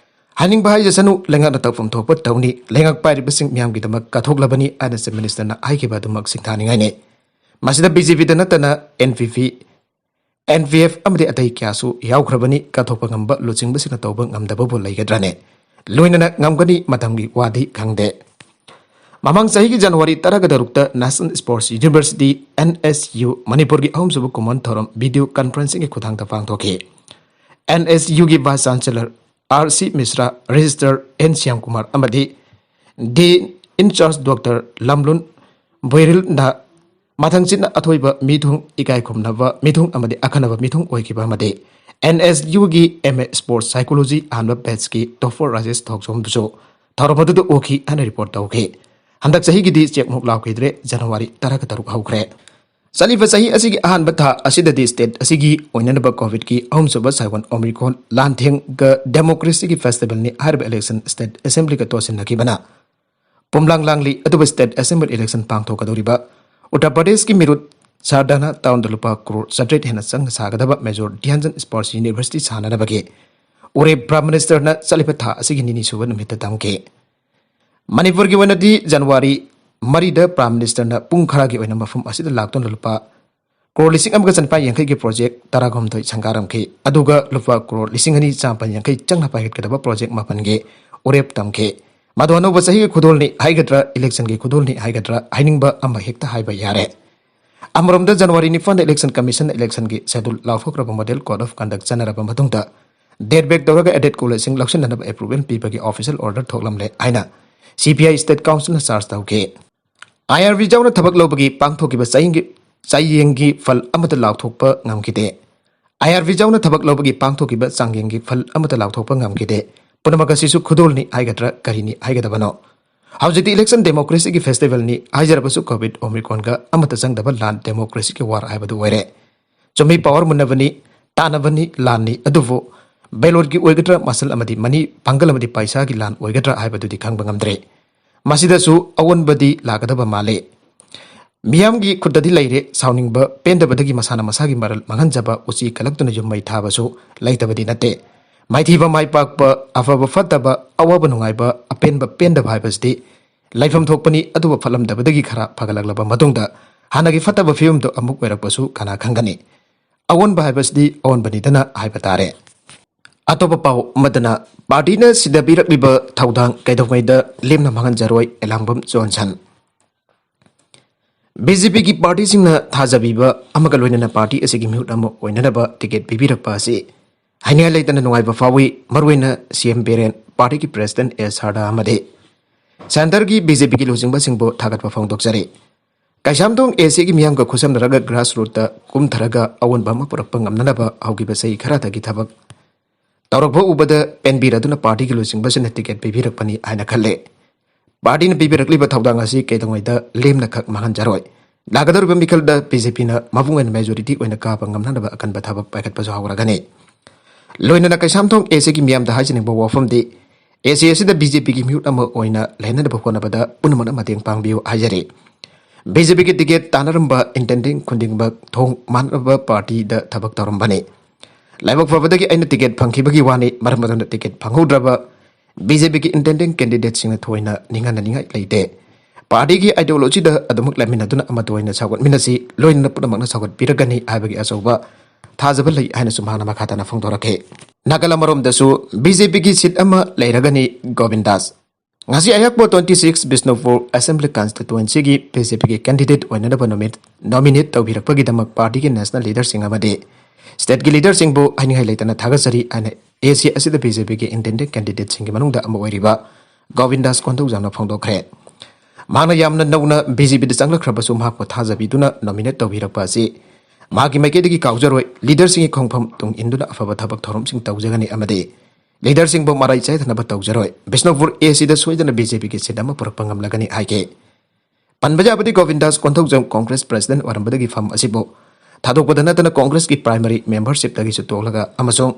ꯍꯥꯏꯅꯤꯡꯕ ꯍꯥꯏꯖꯁꯅꯨ, ꯂꯩꯉꯥꯛꯅ ꯇꯧꯐꯝ ꯊꯣꯛꯄ ꯇꯧꯅꯤ, ꯂꯩꯉꯥꯛ ꯄꯥꯏꯔꯤꯕꯁꯤꯡ ꯃꯤꯌꯥꯝꯒꯤꯗꯃꯛ ꯀꯠꯊꯣꯛꯂꯕꯅꯤ ꯍꯥꯏꯅ ꯆꯤꯐ ꯃꯤꯅꯤꯁꯇꯔꯅ ꯍꯥꯏꯈꯤꯕ ꯑꯗꯨꯃꯛ ꯁꯤꯡꯊꯥꯅꯤꯡꯉꯥꯏꯅꯤ꯫ ꯃꯁꯤꯗ ꯕꯤ ꯖꯦ ꯄꯤꯗ ꯅꯠꯇꯅ ꯑꯦꯟ ꯄꯤ ꯄꯤ, ꯑꯦꯟ ꯄꯤ ꯑꯦꯐ ꯑꯃꯗꯤ ꯑꯇꯩ ꯀꯌꯥꯁꯨ ꯌꯥꯎꯈ꯭ꯔꯕꯅꯤ꯫ ꯀꯠꯊꯣꯛꯄ ꯉꯝꯕ ꯂꯨꯆꯤꯡꯕꯁꯤꯡꯅ ꯇꯧꯕ ꯉꯝꯗꯕꯕꯨ ꯂꯩꯒꯗ꯭ꯔꯅꯦ? ꯂꯣꯏꯅꯅ ꯉꯝꯒꯅꯤ, ꯃꯇꯝꯒꯤ ꯋꯥꯗꯤ ꯈꯪꯗꯦ꯫ ꯃꯃꯥꯡ ꯆꯍꯤꯒꯤ ꯖꯅꯋꯥꯔꯤ ꯇꯔꯥꯒ ꯇꯔꯨꯛꯇ National Sports University, NSU, ꯃꯅꯤꯄꯨꯔꯒꯤ ꯑꯍꯨꯝꯁꯨꯕ ꯀꯨꯝꯑꯣꯟ ꯊꯧꯔꯝ video conferencingꯒꯤ ꯈꯨꯠꯊꯥꯡꯗ ꯄꯥꯡꯊꯣꯛꯈꯤ꯫ NSUꯒꯤ Vice Chancellor R C Mishra, Registrar N Shyamkumar ꯑꯃꯗꯤ Dean in Charge Doctor ꯂꯝꯂꯨꯟ ꯕꯣꯏꯔꯤꯜꯅ ꯃꯊꯪꯁꯤꯠꯅ ꯑꯊꯣꯏꯕ ꯃꯤꯊꯨꯡ, ꯏꯀꯥꯏ ꯈꯨꯝꯅꯕ ꯃꯤꯊꯨꯡ ꯑꯃꯗꯤ ꯑꯈꯟꯅꯕ ꯃꯤꯊꯨꯡ ꯑꯣꯏꯈꯤꯕ ꯑꯃꯗꯤ NSUꯒꯤ MA Sports Psychology ꯑꯍꯥꯟꯕ batchꯀꯤ topper ꯔꯥꯖꯦꯁ ꯊꯣꯛꯆꯣꯝꯗꯨꯁꯨ ꯊꯧꯔꯝ ꯑꯗꯨꯗ ꯎꯈꯤ ꯍꯥꯏꯅ report ꯇꯧꯈꯤ꯫ ꯍꯟꯗꯛ ꯆꯍꯤꯒꯤꯗꯤ ꯆꯦꯛꯃꯨꯛ ꯂꯥꯎꯈꯤꯗ꯭ꯔꯦ, ꯖꯅꯋꯥꯔꯤ ꯇꯔꯥꯒ ꯇꯔꯨꯛ ꯍꯧꯈ꯭ꯔꯦ꯫ ꯆꯠꯂꯤꯕ ꯆꯍꯤ ꯑꯁꯤꯒꯤ ꯑꯍꯥꯟꯕ ꯊꯥ ꯑꯁꯤꯗꯗꯤ state ꯑꯁꯤꯒꯤ ꯑꯣꯏꯅꯅꯕ COVIDꯀꯤ ꯑꯍꯨꯝꯁꯨꯕ ꯁꯥꯏꯑꯣꯟ Omicron ꯂꯥꯟꯊꯦꯡꯒ democracyꯒꯤ festivalꯅꯤ ꯍꯥꯏꯔꯤꯕ election state assemblyꯒ ꯇꯣꯠꯁꯤꯟꯅꯈꯤꯕꯅ ꯄꯨꯝꯂꯥꯡ ꯂꯥꯡꯂꯤ꯫ ꯑꯗꯨꯕꯨ state assembly election ꯄꯥꯡꯊꯣꯛꯀꯗꯧꯔꯤꯕ ꯎꯠꯇꯔ ꯄ꯭ꯔꯗꯦꯁꯀꯤ ꯃꯤꯔꯨꯠ ꯁꯥꯔꯗꯥꯅꯥ townꯗ ꯂꯨꯄꯥ ꯀ꯭ꯔꯣꯔ ꯆꯥꯇ꯭ꯔꯦꯠ ꯍꯦꯟꯅ ꯆꯪꯅ ꯁꯥꯒꯗꯕ Major ꯙ꯭ꯌꯥꯟꯆꯟ Sports University ꯁꯥꯅꯅꯕꯒꯤ ꯎꯔꯦꯞ Prime Ministerꯅ ꯆꯠꯂꯤꯕ ꯊꯥ ꯑꯁꯤꯒꯤ ꯅꯤꯅꯤ ꯁꯨꯕ ꯅꯨꯃꯤꯠꯇ ꯇꯝꯈꯤ꯫ ꯃꯅꯤꯄꯨꯔꯒꯤ ꯑꯣꯏꯅꯗꯤ ꯖꯅꯋꯥꯔꯤ ꯃꯔꯤꯗ Prime Ministerꯅ ꯄꯨꯡ ꯈꯔꯒꯤ ꯑꯣꯏꯅ ꯃꯐꯝ ꯑꯁꯤꯗ ꯂꯥꯛꯇꯨꯅ ꯂꯨꯄꯥ ꯀ꯭ꯔꯣꯔ ꯂꯤꯁꯤꯡ ꯑꯃꯒ ꯆꯅꯤꯄꯥꯟ ꯌꯥꯡꯈꯩꯒꯤ project ꯇꯔꯥꯍꯨꯝꯗꯣꯏ ꯁꯪꯒꯥꯔꯝꯈꯤ꯫ ꯑꯗꯨꯒ ꯂꯨꯄꯥ ꯀ꯭ꯔꯣꯔ ꯂꯤꯁꯤꯡ ꯑꯅꯤ ꯆꯥꯃꯥꯄꯟ ꯌꯥꯡꯈꯩ ꯆꯪꯅ ꯄꯥꯏꯈꯠꯀꯗꯕ project ꯃꯥꯄꯟꯒꯤ ꯎꯔꯦꯞ ꯇꯝꯈꯤ꯫ ꯃꯗꯨ ꯑꯅꯧꯕ ꯆꯍꯤꯒꯤ ꯈꯨꯗꯣꯜꯅꯤ ꯍꯥꯏꯒꯗ꯭ꯔꯥ, electionꯒꯤ ꯈꯨꯗꯣꯜꯅꯤ ꯍꯥꯏꯒꯗ꯭ꯔꯥ ꯍꯥꯏꯅꯤꯡꯕ ꯑꯃ ꯍꯦꯛꯇ ꯍꯥꯏꯕ ꯌꯥꯔꯦ꯫ ꯑꯃꯔꯣꯝꯗ ꯖꯅꯋꯥꯔꯤ ꯅꯤꯄꯥꯟꯗ Election Commissionꯅ electionꯒꯤ schedule ꯂꯥꯎꯊꯣꯛꯈ꯭ꯔꯕ model code of conduct ꯆꯠꯅꯔꯕ ꯃꯇꯨꯡꯗ date back ꯇꯧꯔꯒ edit ꯀꯣꯂꯦꯖꯁꯤꯡ ꯂꯧꯁꯤꯟꯅꯅꯕ approval ꯄꯤꯕꯒꯤ official order ꯊꯣꯛꯂꯝꯂꯦ ꯍꯥꯏꯅ CPI State Councilꯅ charge ꯇꯧꯈꯤ꯫ IRB ꯌꯥꯎꯅ ꯊꯕꯛ ꯂꯧꯕꯒꯤ ꯄꯥꯡꯊꯣꯛꯈꯤꯕ ꯆꯌꯦꯡꯒꯤ, ꯆꯌꯦꯡꯒꯤ ꯐꯜ ꯑꯃꯠꯇ ꯂꯥꯎꯊꯣꯛꯄ ꯉꯝꯈꯤꯗꯦ꯫ IRB ꯌꯥꯎꯅ ꯊꯕꯛ ꯂꯧꯕꯒꯤ ꯄꯥꯡꯊꯣꯛꯈꯤꯕ ꯆꯥꯡꯌꯦꯡꯒꯤ ꯐꯜ ꯑꯃꯠꯇ ꯂꯥꯎꯊꯣꯛꯄ ꯉꯝꯈꯤꯗꯦ꯫ ꯄꯨꯝꯅꯃꯛ ꯑꯁꯤꯁꯨ ꯈꯨꯗꯣꯜꯅꯤ ꯍꯥꯏꯒꯗ꯭ꯔꯥ, ꯀꯔꯤꯅꯤ ꯍꯥꯏꯒꯗꯕꯅꯣ? ꯍꯧꯖꯤꯛꯇꯤ election democracyꯒꯤ festivalꯅꯤ ꯍꯥꯏꯖꯔꯕꯁꯨ COVID Omicronꯒ ꯑꯃꯠꯇ ꯆꯪꯗꯕ ꯂꯥꯟ democracyꯒꯤ war ꯍꯥꯏꯕꯗꯨ ꯑꯣꯏꯔꯦ꯫ ꯆꯨꯝꯃꯤ, power ꯃꯨꯟꯅꯕꯅꯤ, ꯇꯥꯟꯅꯕꯅꯤ, ꯂꯥꯟꯅꯤ, ꯑꯗꯨꯕꯨ ballotꯀꯤ ꯑꯣꯏꯒꯗ꯭ꯔꯥ, muscle ꯑꯃꯗꯤ money, ꯄꯥꯡꯒꯜ ꯑꯃꯗꯤ ꯄꯩꯁꯥꯒꯤ ꯂꯥꯟ ꯑꯣꯏꯒꯗ꯭ꯔꯥ ꯍꯥꯏꯕꯗꯨꯗꯤ ꯈꯪꯕ ꯉꯝꯗ꯭ꯔꯦ꯫ ꯃꯁꯤꯗꯁꯨ ꯑꯑꯣꯟꯕꯗꯤ ꯂꯥꯛꯀꯗꯕ ꯃꯥꯜꯂꯤ꯫ ꯃꯤꯌꯥꯝꯒꯤ ꯈꯨꯠꯇꯗꯤ ꯂꯩꯔꯦ, ꯁꯥꯎꯅꯤꯡꯕ, ꯄꯦꯟꯗꯕꯗꯒꯤ ꯃꯁꯥꯅ ꯃꯁꯥꯒꯤ ꯃꯔꯜ ꯃꯥꯡꯍꯟꯖꯕ, ꯎꯆꯤ ꯀꯜꯂꯛꯇꯨꯅ ꯌꯨꯝ ꯃꯩ ꯊꯥꯕꯁꯨ ꯂꯩꯇꯕꯗꯤ ꯅꯠꯇꯦ꯫ ꯃꯥꯏꯊꯤꯕ ꯃꯥꯏ ꯄꯥꯛꯄ, ꯑꯐꯕ ꯐꯠꯇꯕ, ꯑꯋꯥꯕ ꯅꯨꯡꯉꯥꯏꯕ, ꯑꯄꯦꯟꯕ ꯄꯦꯟꯗꯕ ꯍꯥꯏꯕꯁꯤꯗꯤ ꯂꯩꯐꯝ ꯊꯣꯛꯄꯅꯤ꯫ ꯑꯗꯨꯕꯨ ꯐꯠꯂꯝꯗꯕꯗꯒꯤ ꯈꯔ ꯐꯒꯠꯂꯛꯂꯕ ꯃꯇꯨꯡꯗ ꯍꯥꯟꯅꯒꯤ ꯐꯠꯇꯕ ꯐꯤꯕꯝꯗꯨ ꯑꯃꯨꯛ ꯑꯣꯏꯔꯛꯄꯁꯨ ꯀꯅꯥ ꯈꯪꯒꯅꯤ? ꯑꯑꯣꯟꯕ ꯍꯥꯏꯕꯁꯤꯗꯤ ꯑꯑꯣꯟꯕꯅꯤꯗꯅ ꯍꯥꯏꯕ ꯇꯥꯔꯦ꯫ ꯑꯇꯣꯞꯄ ꯄꯥꯎ ꯑꯃꯗꯅ, ꯄꯥꯔꯇꯤꯅ ꯁꯤꯗꯕꯤꯔꯛꯂꯤꯕ ꯊꯧꯗꯥꯡ ꯀꯩꯗꯧꯉꯩꯗ ꯂꯦꯝꯅ ꯃꯥꯡꯍꯟꯖꯔꯣꯏ, ꯑꯦꯂꯥꯡꯕꯝ ꯖꯣꯟꯁꯟ꯫ ꯕꯤ ꯖꯦ ꯄꯤꯒꯤ ꯄꯥꯔꯇꯤꯁꯤꯡꯅ ꯊꯥꯖꯕꯤꯕ ꯑꯃꯒ ꯂꯣꯏꯅꯅ ꯄꯥꯔꯇꯤ ꯑꯁꯤꯒꯤ ꯃꯤꯍꯨꯠ ꯑꯃ ꯑꯣꯏꯅꯅꯕ ꯇꯤꯀꯦꯠ ꯄꯤꯕꯤꯔꯛꯄ ꯑꯁꯤ ꯍꯥꯏꯅꯤꯡꯉꯥꯏ ꯂꯩꯇꯅ ꯅꯨꯡꯉꯥꯏꯕ ꯐꯥꯎꯏ, ꯃꯔꯨꯑꯣꯏꯅ ꯁꯤ ꯑꯦꯝ ꯕꯤꯔꯦꯟ, ꯄꯥꯔꯇꯤꯒꯤ ꯄ꯭ꯔꯦꯁꯤꯗꯦꯟꯠ ꯑꯦ ꯁꯥꯔꯗꯥ ꯑꯃꯗꯤ ꯁꯦꯟꯇꯔꯒꯤ ꯕꯤ ꯖꯦ ꯄꯤꯒꯤ ꯂꯨꯆꯤꯡꯕꯁꯤꯡꯕꯨ ꯊꯥꯒꯠꯄ ꯐꯣꯡꯗꯣꯛꯆꯔꯤ꯫ ꯀꯩꯁꯥꯝꯊꯣꯡ ꯑꯦ ꯁꯤꯒꯤ ꯃꯤꯌꯥꯝꯒ ꯈꯨꯠꯁꯝꯅꯔꯒ ꯒ꯭ꯔꯥꯁꯔꯨꯠꯇ ꯀꯨꯝꯊꯔꯒ ꯑꯑꯣꯟꯕ ꯑꯃ ꯄꯨꯔꯛꯄ ꯉꯝꯅꯅꯕ ꯍꯧꯈꯤꯕ ꯆꯍꯤ ꯈꯔꯗꯒꯤ ꯊꯕꯛ ꯇꯧꯔꯛꯄ ꯎꯕꯗ ꯄꯦꯟꯕꯤꯔꯗꯨꯅ ꯄꯥꯔꯇꯤꯒꯤ ꯂꯨꯆꯤꯡꯕꯁꯤꯡꯅ ꯇꯤꯀꯦꯠ ꯄꯤꯕꯤꯔꯛꯄꯅꯤ ꯍꯥꯏꯅ ꯈꯜꯂꯦ꯫ ꯄꯥꯔꯇꯤꯅ ꯄꯤꯕꯤꯔꯛꯂꯤꯕ ꯊꯧꯗꯥꯡ ꯑꯁꯤ ꯀꯩꯗꯧꯉꯩꯗ ꯂꯦꯝꯅꯈꯛ ꯃꯥꯡꯍꯟꯖꯔꯣꯏ꯫ ꯂꯥꯛꯀꯗꯧꯔꯤꯕ ꯃꯤꯈꯜꯗ ꯕꯤ ꯖꯦ ꯄꯤꯅ ꯃꯄꯨꯡ ꯑꯣꯏꯅ ꯃꯦꯖꯣꯔꯤꯇꯤ ꯑꯣꯏꯅ ꯀꯥꯕ ꯉꯝꯅꯅꯕ ꯑꯀꯟꯕ ꯊꯕꯛ ꯄꯥꯏꯈꯠꯄꯁꯨ ꯍꯧꯔꯒꯅꯤ꯫ ꯂꯣꯏꯅꯅ ꯀꯩꯁꯥꯝꯊꯣꯡ ꯑꯦ ꯁꯤꯒꯤ ꯃꯤꯌꯥꯝꯗ ꯍꯥꯏꯖꯅꯤꯡꯕ ꯋꯥꯐꯝꯗꯤ, ꯑꯦ ꯁꯤ ꯑꯁꯤꯗ ꯕꯤ ꯖꯦ ꯄꯤꯒꯤ ꯃꯤꯍꯨꯠ ꯑꯃ ꯑꯣꯏꯅ ꯂꯩꯅꯅꯕ ꯍꯣꯠꯅꯕꯗ ꯄꯨꯝꯅꯃꯛꯅ ꯃꯇꯦꯡ ꯄꯥꯡꯕꯤꯌꯨ ꯍꯥꯏꯖꯔꯤ꯫ ꯕꯤ ꯖꯦ ꯄꯤꯒꯤ ꯇꯤꯀꯦꯠ ꯇꯥꯟꯅꯔꯝꯕ ꯏꯟꯇꯦꯟꯗꯤꯡ ꯈꯨꯗꯤꯡꯃꯛ ꯊꯣꯡ ꯃꯥꯟꯅꯕ ꯄꯥꯔꯇꯤꯗ ꯊꯕꯛ ꯇꯧꯔꯝꯕꯅꯤ꯫ ꯂꯥꯏꯕꯛ ꯐꯕꯗꯒꯤ ꯑꯩꯅ ꯇꯤꯀꯦꯠ ꯐꯪꯈꯤꯕꯒꯤ ꯋꯥꯅꯤ, ꯃꯔꯝ ꯑꯗꯨꯅ ꯇꯤꯀꯦꯠ ꯐꯪꯍꯧꯗ꯭ꯔꯕ ꯕꯤ ꯖꯦ ꯄꯤꯒꯤ ꯏꯟꯇꯦꯟꯗꯤꯡ ꯀꯦꯟꯗꯤꯗꯦꯠꯁꯤꯡꯅ ꯊꯣꯏꯅ ꯅꯤꯡꯍꯟꯅꯅꯤꯡꯉꯥꯏ ꯂꯩꯇꯦ꯫ ꯄꯥꯔꯇꯤꯒꯤ ꯑꯥꯏꯗꯤꯌꯣꯂꯣꯖꯤꯗ ꯑꯗꯨꯃꯛ ꯂꯦꯞꯃꯤꯟꯅꯗꯨꯅ ꯑꯃꯠꯇ ꯑꯣꯏꯅ ꯁꯧꯒꯠꯃꯤꯟꯅꯁꯤ, ꯂꯣꯏꯅꯅ ꯄꯨꯝꯅꯃꯛꯅ ꯁꯧꯒꯠꯄꯤꯔꯒꯅꯤ ꯍꯥꯏꯕꯒꯤ ꯑꯆꯧꯕ ꯊꯥꯖꯕ ꯂꯩ ꯍꯥꯏꯅꯁꯨ ꯃꯍꯥꯛꯅ ꯃꯈꯥ ꯇꯥꯅ ꯐꯣꯡꯗꯣꯔꯛꯈꯤ꯫ ꯅꯥꯀꯜ ꯑꯃꯔꯣꯝꯗꯁꯨ ꯕꯤ ꯖꯦ ꯄꯤꯒꯤ ꯁꯤꯠ ꯑꯃ ꯂꯩꯔꯒꯅꯤ ꯒꯣꯕꯤꯟꯗꯥꯁ꯫ ꯉꯁꯤ ꯑꯌꯥꯛꯄ ꯇ꯭ꯋꯦꯟꯇꯤ ꯁꯤꯛꯁ ꯕꯤꯁꯅꯨꯄꯨꯔ ꯑꯦꯁꯦꯝꯕ꯭ꯂꯤ ꯀꯟꯁꯇꯤꯇ꯭ꯋꯦꯟꯁꯤꯒꯤ ꯕꯤ ꯖꯦ ꯄꯤꯒꯤ ꯀꯦꯟꯗꯤꯗꯦꯠ ꯑꯣꯏꯅꯅꯕ ꯅꯣꯃꯤꯅꯦꯠ, ꯅꯣꯃꯤꯅꯦꯠ ꯇꯧꯕꯤꯔꯛꯄꯒꯤꯗꯃꯛ ꯄꯥꯔꯇꯤꯒꯤ ꯅꯦꯁꯅꯦꯜ ꯂꯤꯗꯔꯁꯤꯡ ꯑꯃꯗꯤ ꯁ꯭ꯇꯦꯠꯀꯤ ꯂꯤꯗꯔꯁꯤꯡꯕꯨ ꯍꯥꯏꯅꯤꯡꯉꯥꯏ ꯂꯩꯇꯅ ꯊꯥꯒꯠꯆꯔꯤ ꯍꯥꯏꯅ ꯑꯦ ꯁꯤ ꯑꯁꯤꯗ ꯕꯤ ꯖꯦ ꯄꯤꯒꯤ ꯏꯟꯇꯦꯟꯗꯤꯡ ꯀꯦꯟꯗꯤꯗꯦꯠꯁꯤꯡꯒꯤ ꯃꯅꯨꯡꯗ ꯑꯃ ꯑꯣꯏꯔꯤꯕ ꯒꯣꯕꯤꯟꯗꯥꯁ ꯀꯣꯟꯊꯧꯖꯝꯅ ꯐꯣꯡꯗꯣꯛꯈ꯭ꯔꯦ꯫ ꯃꯍꯥꯛꯅ ꯌꯥꯝꯅ ꯅꯧꯅ ꯕꯤ ꯖꯦ ꯄꯤꯗ ꯆꯪꯂꯛꯈ꯭ꯔꯕꯁꯨ ꯃꯍꯥꯛꯄꯨ ꯊꯥꯖꯕꯤꯗꯨꯅ ꯅꯣꯃꯤꯅꯦꯠ ꯇꯧꯕꯤꯔꯛꯄ ꯑꯁꯤ ꯃꯍꯥꯛꯀꯤ ꯃꯥꯏꯀꯩꯗꯒꯤ ꯀꯥꯎꯖꯔꯣꯏ꯫ ꯂꯤꯗꯔꯁꯤꯡꯒꯤ ꯈꯣꯡꯐꯝ ꯇꯨꯡ ꯏꯟꯗꯨꯅ ꯑꯐꯕ ꯊꯕꯛ ꯊꯧꯔꯝꯁꯤꯡ ꯇꯧꯖꯒꯅꯤ ꯑꯃꯗꯤ ꯂꯤꯗꯔꯁꯤꯡꯕꯨ ꯃꯔꯥꯏ ꯆꯥꯏꯊꯅꯕ ꯇꯧꯖꯔꯣꯏ꯫ ꯕꯤꯁꯅꯨꯄꯨꯔ ꯑꯦ ꯁꯤꯗ ꯁꯣꯏꯗꯅ ꯕꯤ ꯖꯦ ꯄꯤꯒꯤ ꯁꯤꯠ ꯑꯃ ꯄꯨꯔꯛꯄ ꯉꯝꯂꯒꯅꯤ ꯍꯥꯏꯈꯤ꯫ ꯄꯟꯕ ꯌꯥꯕꯗꯤ ꯒꯣꯕꯤꯟꯗꯥꯁ ꯀꯣꯟꯊꯧꯖꯝ ꯀꯣꯡꯒ꯭ꯔꯦꯁ ꯄ꯭ꯔꯦꯁꯤꯗꯦꯟꯠ ꯑꯣꯏꯔꯝꯕꯗꯒꯤ ꯐꯝ ꯑꯁꯤꯕꯨ ꯊꯥꯗꯣꯛꯄꯗ ꯅꯠꯇꯅ ꯀꯣꯡꯒ꯭ꯔꯦꯁꯀꯤ ꯄ꯭ꯔꯥꯏꯃꯔꯤ ꯃꯦꯝꯕꯔꯁꯤꯞꯇꯒꯤꯁꯨ ꯇꯣꯛꯂꯒ ꯑꯃꯁꯨꯡ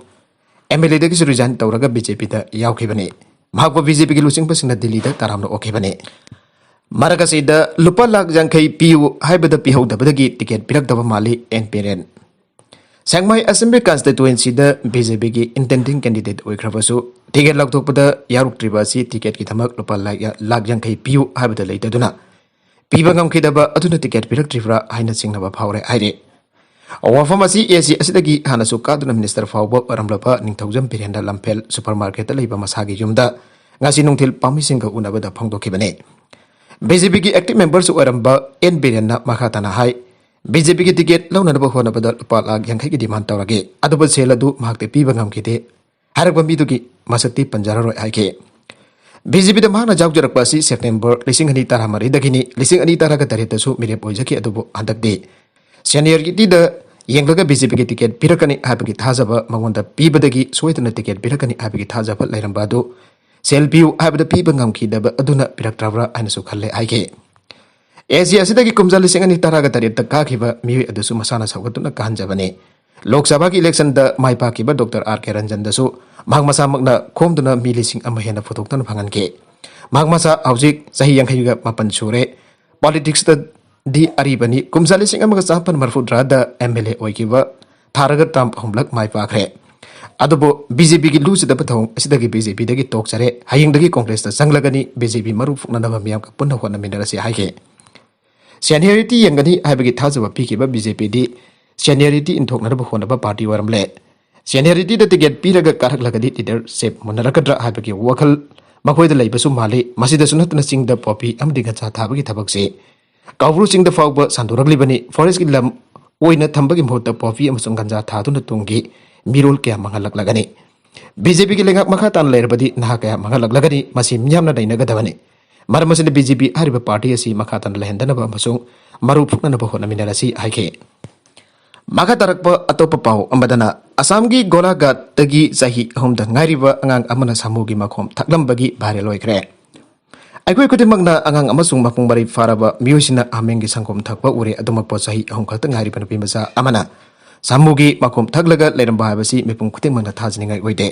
ꯑꯦꯝ ꯑꯦꯜ ꯑꯦꯗꯒꯤꯁꯨ ꯔꯤꯖꯥꯏꯟ ꯇꯧꯔꯒ ꯕꯤ ꯖꯦ ꯄꯤꯗ ꯌꯥꯎꯈꯤꯕꯅꯤ꯫ ꯃꯍꯥꯛꯄꯨ ꯕꯤ ꯖꯦ ꯄꯤꯒꯤ ꯂꯨꯆꯤꯡꯕꯁꯤꯡꯅ ꯗꯤꯜꯂꯤꯗ ꯇꯔꯥꯝꯅ ꯑꯣꯛꯈꯤꯕꯅꯤ꯫ ꯃꯔꯛ ꯑꯁꯤꯗ ꯂꯨꯄꯥ ꯂꯥꯈ ꯌꯥꯡꯈꯩ ꯄꯤꯌꯨ ꯍꯥꯏꯕꯗ ꯄꯤꯍꯧꯗꯕꯗꯒꯤ ꯇꯤꯀꯦꯠ ꯄꯤꯔꯛꯇꯕ ꯃꯥꯜꯂꯤ ꯑꯦꯟ ꯕꯤꯔꯦꯟ꯫ ꯁꯦꯡꯃꯥꯏ ꯑꯦꯁꯦꯝꯕ꯭ꯂꯤ ꯀꯟꯁꯇꯤꯇ꯭ꯋꯦꯟꯁꯤꯗ ꯕꯤ ꯖꯦ ꯄꯤꯒꯤ ꯏꯟꯇꯦꯟꯗꯤꯡ ꯀꯦꯟꯗꯤꯗꯦꯠ ꯑꯣꯏꯈ꯭ꯔꯕꯁꯨ ꯇꯤꯀꯦꯠ ꯂꯧꯊꯣꯛꯄꯗ ꯌꯥꯎꯔꯛꯇ꯭ꯔꯤꯕ ꯑꯁꯤ ꯇꯤꯀꯦꯠꯀꯤꯗꯃꯛ ꯂꯨꯄꯥ ꯂꯥꯈ, ꯂꯥꯈ ꯌꯥꯡꯈꯩ ꯄꯤꯌꯨ ꯍꯥꯏꯕꯗ ꯂꯩꯇꯗꯨꯅ ꯄꯤꯕ ꯉꯝꯈꯤꯗꯕ ꯑꯗꯨꯅ ꯇꯤꯀꯦꯠ ꯄꯤꯔꯛꯇ꯭ꯔꯤꯕ꯭ꯔꯥ ꯍꯥꯏꯅ ꯆꯤꯡꯅꯕ ꯐꯥꯎꯔꯦ ꯍꯥꯏꯔꯤ꯫ ꯋꯥꯐꯝ ꯑꯁꯤ ꯑꯦ ꯁꯤ ꯑꯁꯤꯗꯒꯤ ꯍꯥꯟꯅꯁꯨ ꯀꯥꯗꯨꯅ ꯃꯤꯅꯤꯁꯇꯔ ꯐꯥꯎꯕ ꯑꯣꯏꯔꯝꯂꯕ ꯅꯤꯡꯊꯧꯖꯝ ꯕꯤꯔꯦꯟꯅ ꯂꯝꯐꯦꯜ ꯁꯨꯄꯔ ꯃꯥꯔꯀꯦꯠꯇ ꯂꯩꯕ ꯃꯁꯥꯒꯤ ꯌꯨꯝꯗ ꯉꯁꯤ ꯅꯨꯡꯊꯤꯜ ꯄꯥꯝꯃꯤꯁꯤꯡꯒ ꯎꯅꯕꯗ ꯐꯣꯡꯗꯣꯛꯈꯤꯕꯅꯤ꯫ ꯕꯤ ꯖꯦ ꯄꯤꯒꯤ ꯑꯦꯛꯇꯤꯚ ꯃꯦꯝꯕꯔꯁꯨ ꯑꯣꯏꯔꯝꯕ ꯑꯦꯟ ꯕꯤꯔꯦꯟꯅ ꯃꯈꯥ ꯇꯥꯅ ꯍꯥꯏ, ꯕꯤ ꯖꯦ ꯄꯤꯒꯤ ꯇꯤꯀꯦꯠ ꯂꯧꯅꯅꯕ ꯍꯣꯠꯅꯕꯗ ꯂꯨꯄꯥ ꯂꯥꯈ ꯌꯥꯡꯈꯩꯒꯤ ꯗꯤꯃꯥꯟ ꯇꯧꯔꯒꯦ, ꯑꯗꯨꯕꯨ ꯁꯦꯜ ꯑꯗꯨ ꯃꯍꯥꯛꯇ ꯄꯤꯕ ꯉꯝꯈꯤꯗꯦ ꯍꯥꯏꯔꯛꯄ ꯃꯤꯗꯨꯒꯤ ꯃꯁꯛꯇꯤ ꯄꯟꯖꯔꯔꯣꯏ ꯍꯥꯏꯈꯤ꯫ ꯕꯤ ꯖꯦ ꯄꯤꯗ ꯃꯍꯥꯛꯅ ꯌꯥꯎꯖꯔꯛꯄ ꯑꯁꯤ ꯁꯦꯞꯇꯦꯝꯕꯔ ꯂꯤꯁꯤꯡ ꯑꯅꯤ ꯇꯔꯥꯃꯔꯤꯗꯒꯤꯅꯤ꯫ ꯂꯤꯁꯤꯡ ꯑꯅꯤ ꯇꯔꯥꯒ ꯇꯔꯦꯠꯇꯁꯨ ꯃꯤꯔꯦꯞ ꯑꯣꯏꯖꯈꯤ, ꯑꯗꯨꯕꯨ ꯍꯟꯗꯛꯇꯤ ꯁꯦꯅꯤꯌꯔꯒꯤꯇꯤꯗ ꯌꯦꯡꯂꯒ ꯕꯤ ꯖꯦ ꯄꯤꯒꯤ ꯇꯤꯀꯦꯠ ꯄꯤꯔꯛꯀꯅꯤ ꯍꯥꯏꯕꯒꯤ ꯊꯥꯖꯕ ꯃꯉꯣꯟꯗ ꯄꯤꯕꯗꯒꯤ ꯁꯣꯏꯗꯅ ꯇꯤꯀꯦꯠ ꯄꯤꯔꯛꯀꯅꯤ ꯍꯥꯏꯕꯒꯤ ꯊꯥꯖꯕ ꯂꯩꯔꯝꯕ ꯑꯗꯨ ꯁꯦꯜ ꯄꯤꯌꯨ ꯍꯥꯏꯕꯗ ꯄꯤꯕ ꯉꯝꯈꯤꯗꯕ ꯑꯗꯨꯅ ꯄꯤꯔꯛꯇ꯭ꯔꯕ꯭ꯔꯥ ꯍꯥꯏꯅꯁꯨ ꯈꯜꯂꯦ ꯍꯥꯏꯈꯤ꯫ ꯑꯦ ꯁꯤ ꯑꯁꯤꯗꯒꯤ ꯀꯨꯝꯖꯥ ꯂꯤꯁꯤꯡ ꯑꯅꯤ ꯇꯔꯥꯒ ꯇꯔꯦꯠꯇ ꯀꯥꯈꯤꯕ ꯃꯤꯑꯣꯏ ꯑꯗꯨꯁꯨ ꯃꯁꯥꯅ ꯁꯧꯒꯠꯇꯨꯅ ꯀꯥꯍꯟꯖꯕꯅꯤ꯫ ꯂꯣꯛ ꯁꯚꯥꯒꯤ ꯏꯂꯦꯛꯁꯟꯗ ꯃꯥꯏ ꯄꯥꯛꯈꯤꯕ ꯗꯣꯛꯇꯔ ꯑꯥꯔ ꯀꯦ ꯔꯟꯖꯟꯗꯁꯨ ꯃꯍꯥꯛ ꯃꯁꯥꯃꯛꯅ ꯈꯣꯝꯗꯨꯅ ꯃꯤ ꯂꯤꯁꯤꯡ ꯑꯃ ꯍꯦꯟꯅ ꯄꯨꯊꯣꯛꯇꯨꯅ ꯐꯪꯍꯟꯈꯤ꯫ ꯃꯍꯥꯛ ꯃꯁꯥ ꯍꯧꯖꯤꯛ ꯆꯍꯤ ꯌꯥꯡꯈꯩꯒ ꯃꯥꯄꯟ ꯁꯨꯔꯦ꯫ ꯄꯣꯂꯤꯇꯤꯛꯁꯇꯗꯤ ꯑꯔꯤꯕꯅꯤ꯫ ꯀꯨꯝꯖꯥ ꯂꯤꯁꯤꯡ ꯑꯃꯒ ꯆꯥꯃꯥꯄꯟ ꯃꯔꯤꯐꯨꯇꯔꯥꯗ ꯑꯦꯝ ꯑꯦꯜ ꯑꯦ ꯑꯣꯏꯈꯤꯕ ꯊꯥꯔꯒ ꯇꯔꯥꯝ ꯑꯍꯨꯝꯂꯛ ꯃꯥꯏ ꯄꯥꯛꯈ꯭ꯔꯦ꯫ ꯑꯗꯨꯕꯨ ꯕꯤ ꯖꯦ ꯄꯤꯒꯤ ꯂꯨꯆꯗꯕ ꯊꯧꯑꯣꯡ ꯑꯁꯤꯗꯒꯤ ꯕꯤ ꯖꯦ ꯄꯤꯗꯒꯤ ꯇꯣꯛꯆꯔꯦ꯫ ꯍꯌꯦꯡꯗꯒꯤ ꯀꯣꯡꯒ꯭ꯔꯦꯁꯇ ꯆꯪꯂꯒꯅꯤ꯫ ꯕꯤ ꯖꯦ ꯄꯤ ꯃꯔꯨ ꯐꯨꯛꯅꯅꯕ ꯃꯤꯌꯥꯝꯒ ꯄꯨꯟꯅ ꯍꯣꯠꯅꯃꯤꯟꯅꯔꯁꯤ ꯍꯥꯏꯈꯤ꯫ ꯁꯦꯅꯤꯌꯔꯤꯇꯤ ꯌꯦꯡꯒꯅꯤ ꯍꯥꯏꯕꯒꯤ ꯊꯥꯖꯕ ꯄꯤꯈꯤꯕ ꯕꯤ ꯖꯦ ꯄꯤꯗꯤ ꯁꯦꯅꯤꯌꯔꯤꯇꯤ ꯏꯟꯊꯣꯛꯅꯅꯕ ꯍꯣꯠꯅꯕ ꯄꯥꯔꯇꯤ ꯑꯣꯏꯔꯝꯂꯦ꯫ ꯁꯦꯅꯤꯌꯔꯤꯇꯤꯗ ꯇꯤꯀꯦꯠ ꯄꯤꯔꯒ ꯀꯥꯔꯛꯂꯒꯗꯤ ꯂꯤꯗꯔꯁꯤꯞ ꯃꯨꯟꯅꯔꯛꯀꯗ꯭ꯔꯥ ꯍꯥꯏꯕꯒꯤ ꯋꯥꯈꯜ ꯃꯈꯣꯏꯗ ꯂꯩꯕꯁꯨ ꯃꯥꯜꯂꯤ꯫ ꯃꯁꯤꯗꯁꯨ ꯅꯠꯇꯅ ꯆꯤꯡꯗ ꯄꯣꯄꯤ ꯑꯃꯗꯤ ꯒꯟꯖꯥ ꯊꯥꯕꯒꯤ ꯊꯕꯛꯁꯤ ꯀꯧꯕ꯭ꯔꯨ ꯆꯤꯡꯗ ꯐꯥꯎꯕ ꯁꯟꯗꯣꯔꯛꯂꯤꯕꯅꯤ꯫ ꯐꯣꯔꯦꯁꯀꯤ ꯂꯝ ꯑꯣꯏꯅ ꯊꯝꯕꯒꯤ ꯃꯍꯨꯠꯇ ꯄꯣꯄꯤ ꯑꯃꯁꯨꯡ ꯒꯟꯖꯥ ꯊꯥꯗꯨꯅ ꯇꯨꯡꯒꯤ ꯃꯤꯔꯣꯜ ꯀꯌꯥ ꯃꯥꯡꯍꯜꯂꯛꯂꯒꯅꯤ꯫ ꯕꯤ ꯖꯦ ꯄꯤꯒꯤ ꯂꯩꯉꯥꯛ ꯃꯈꯥ ꯇꯥꯅ ꯂꯩꯔꯕꯗꯤ ꯅꯍꯥ ꯀꯌꯥ ꯃꯥꯡꯍꯜꯂꯛꯂꯒꯅꯤ꯫ ꯃꯁꯤ ꯃꯤꯌꯥꯝꯅ ꯅꯩꯅꯒꯗꯕꯅꯤ꯫ ꯃꯔꯝ ꯑꯁꯤꯅ ꯕꯤ ꯖꯦ ꯄꯤ ꯍꯥꯏꯔꯤꯕ ꯄꯥꯔꯇꯤ ꯑꯁꯤ ꯃꯈꯥ ꯇꯥꯅ ꯂꯩꯍꯟꯗꯅꯕ ꯑꯃꯁꯨꯡ ꯃꯔꯨ ꯐꯨꯛꯅꯅꯕ ꯍꯣꯠꯅꯃꯤꯟꯅꯔꯁꯤ ꯍꯥꯏꯈꯤ꯫ ꯃꯈꯥ ꯇꯥꯔꯛꯄ ꯑꯇꯣꯞꯄ ꯄꯥꯎ ꯑꯃꯗꯅ ꯑꯁꯥꯝꯒꯤ ꯒꯣꯂꯥꯘꯥꯠꯇꯒꯤ ꯆꯍꯤ ꯑꯍꯨꯝꯗ ꯉꯥꯏꯔꯤꯕ ꯑꯉꯥꯡ ꯑꯃꯅ ꯁꯥꯃꯨꯒꯤ ꯃꯈꯣꯝ ꯊꯛꯂꯝꯕꯒꯤ ꯚꯥꯏꯔꯦꯜ ꯑꯣꯏꯈ꯭ꯔꯦ꯫ ꯑꯩꯈꯣꯏ ꯈꯨꯗꯤꯡꯃꯛꯅ ꯑꯉꯥꯡ ꯑꯃꯁꯨꯡ ꯃꯄꯨꯡ ꯃꯔꯩ ꯐꯥꯔꯕ ꯃꯤꯑꯣꯏꯁꯤꯡꯅ ꯍꯥꯃꯦꯡꯒꯤ ꯁꯪꯒꯣꯝ ꯊꯛꯄ ꯎꯔꯦ꯫ ꯑꯗꯨꯃꯛꯄꯨ ꯆꯍꯤ ꯑꯍꯨꯝ ꯈꯛꯇ ꯉꯥꯏꯔꯤꯕ ꯅꯨꯄꯤ ꯃꯆꯥ ꯑꯃꯅ ꯁꯥꯃꯨꯒꯤ ꯃꯈꯣꯝ ꯊꯛꯂꯒ ꯂꯩꯔꯝꯕ ꯍꯥꯏꯕꯁꯤ ꯃꯤꯄꯨꯝ ꯈꯨꯗꯤꯡꯃꯛꯅ ꯊꯥꯖꯅꯤꯡꯉꯥꯏ ꯑꯣꯏꯗꯦ꯫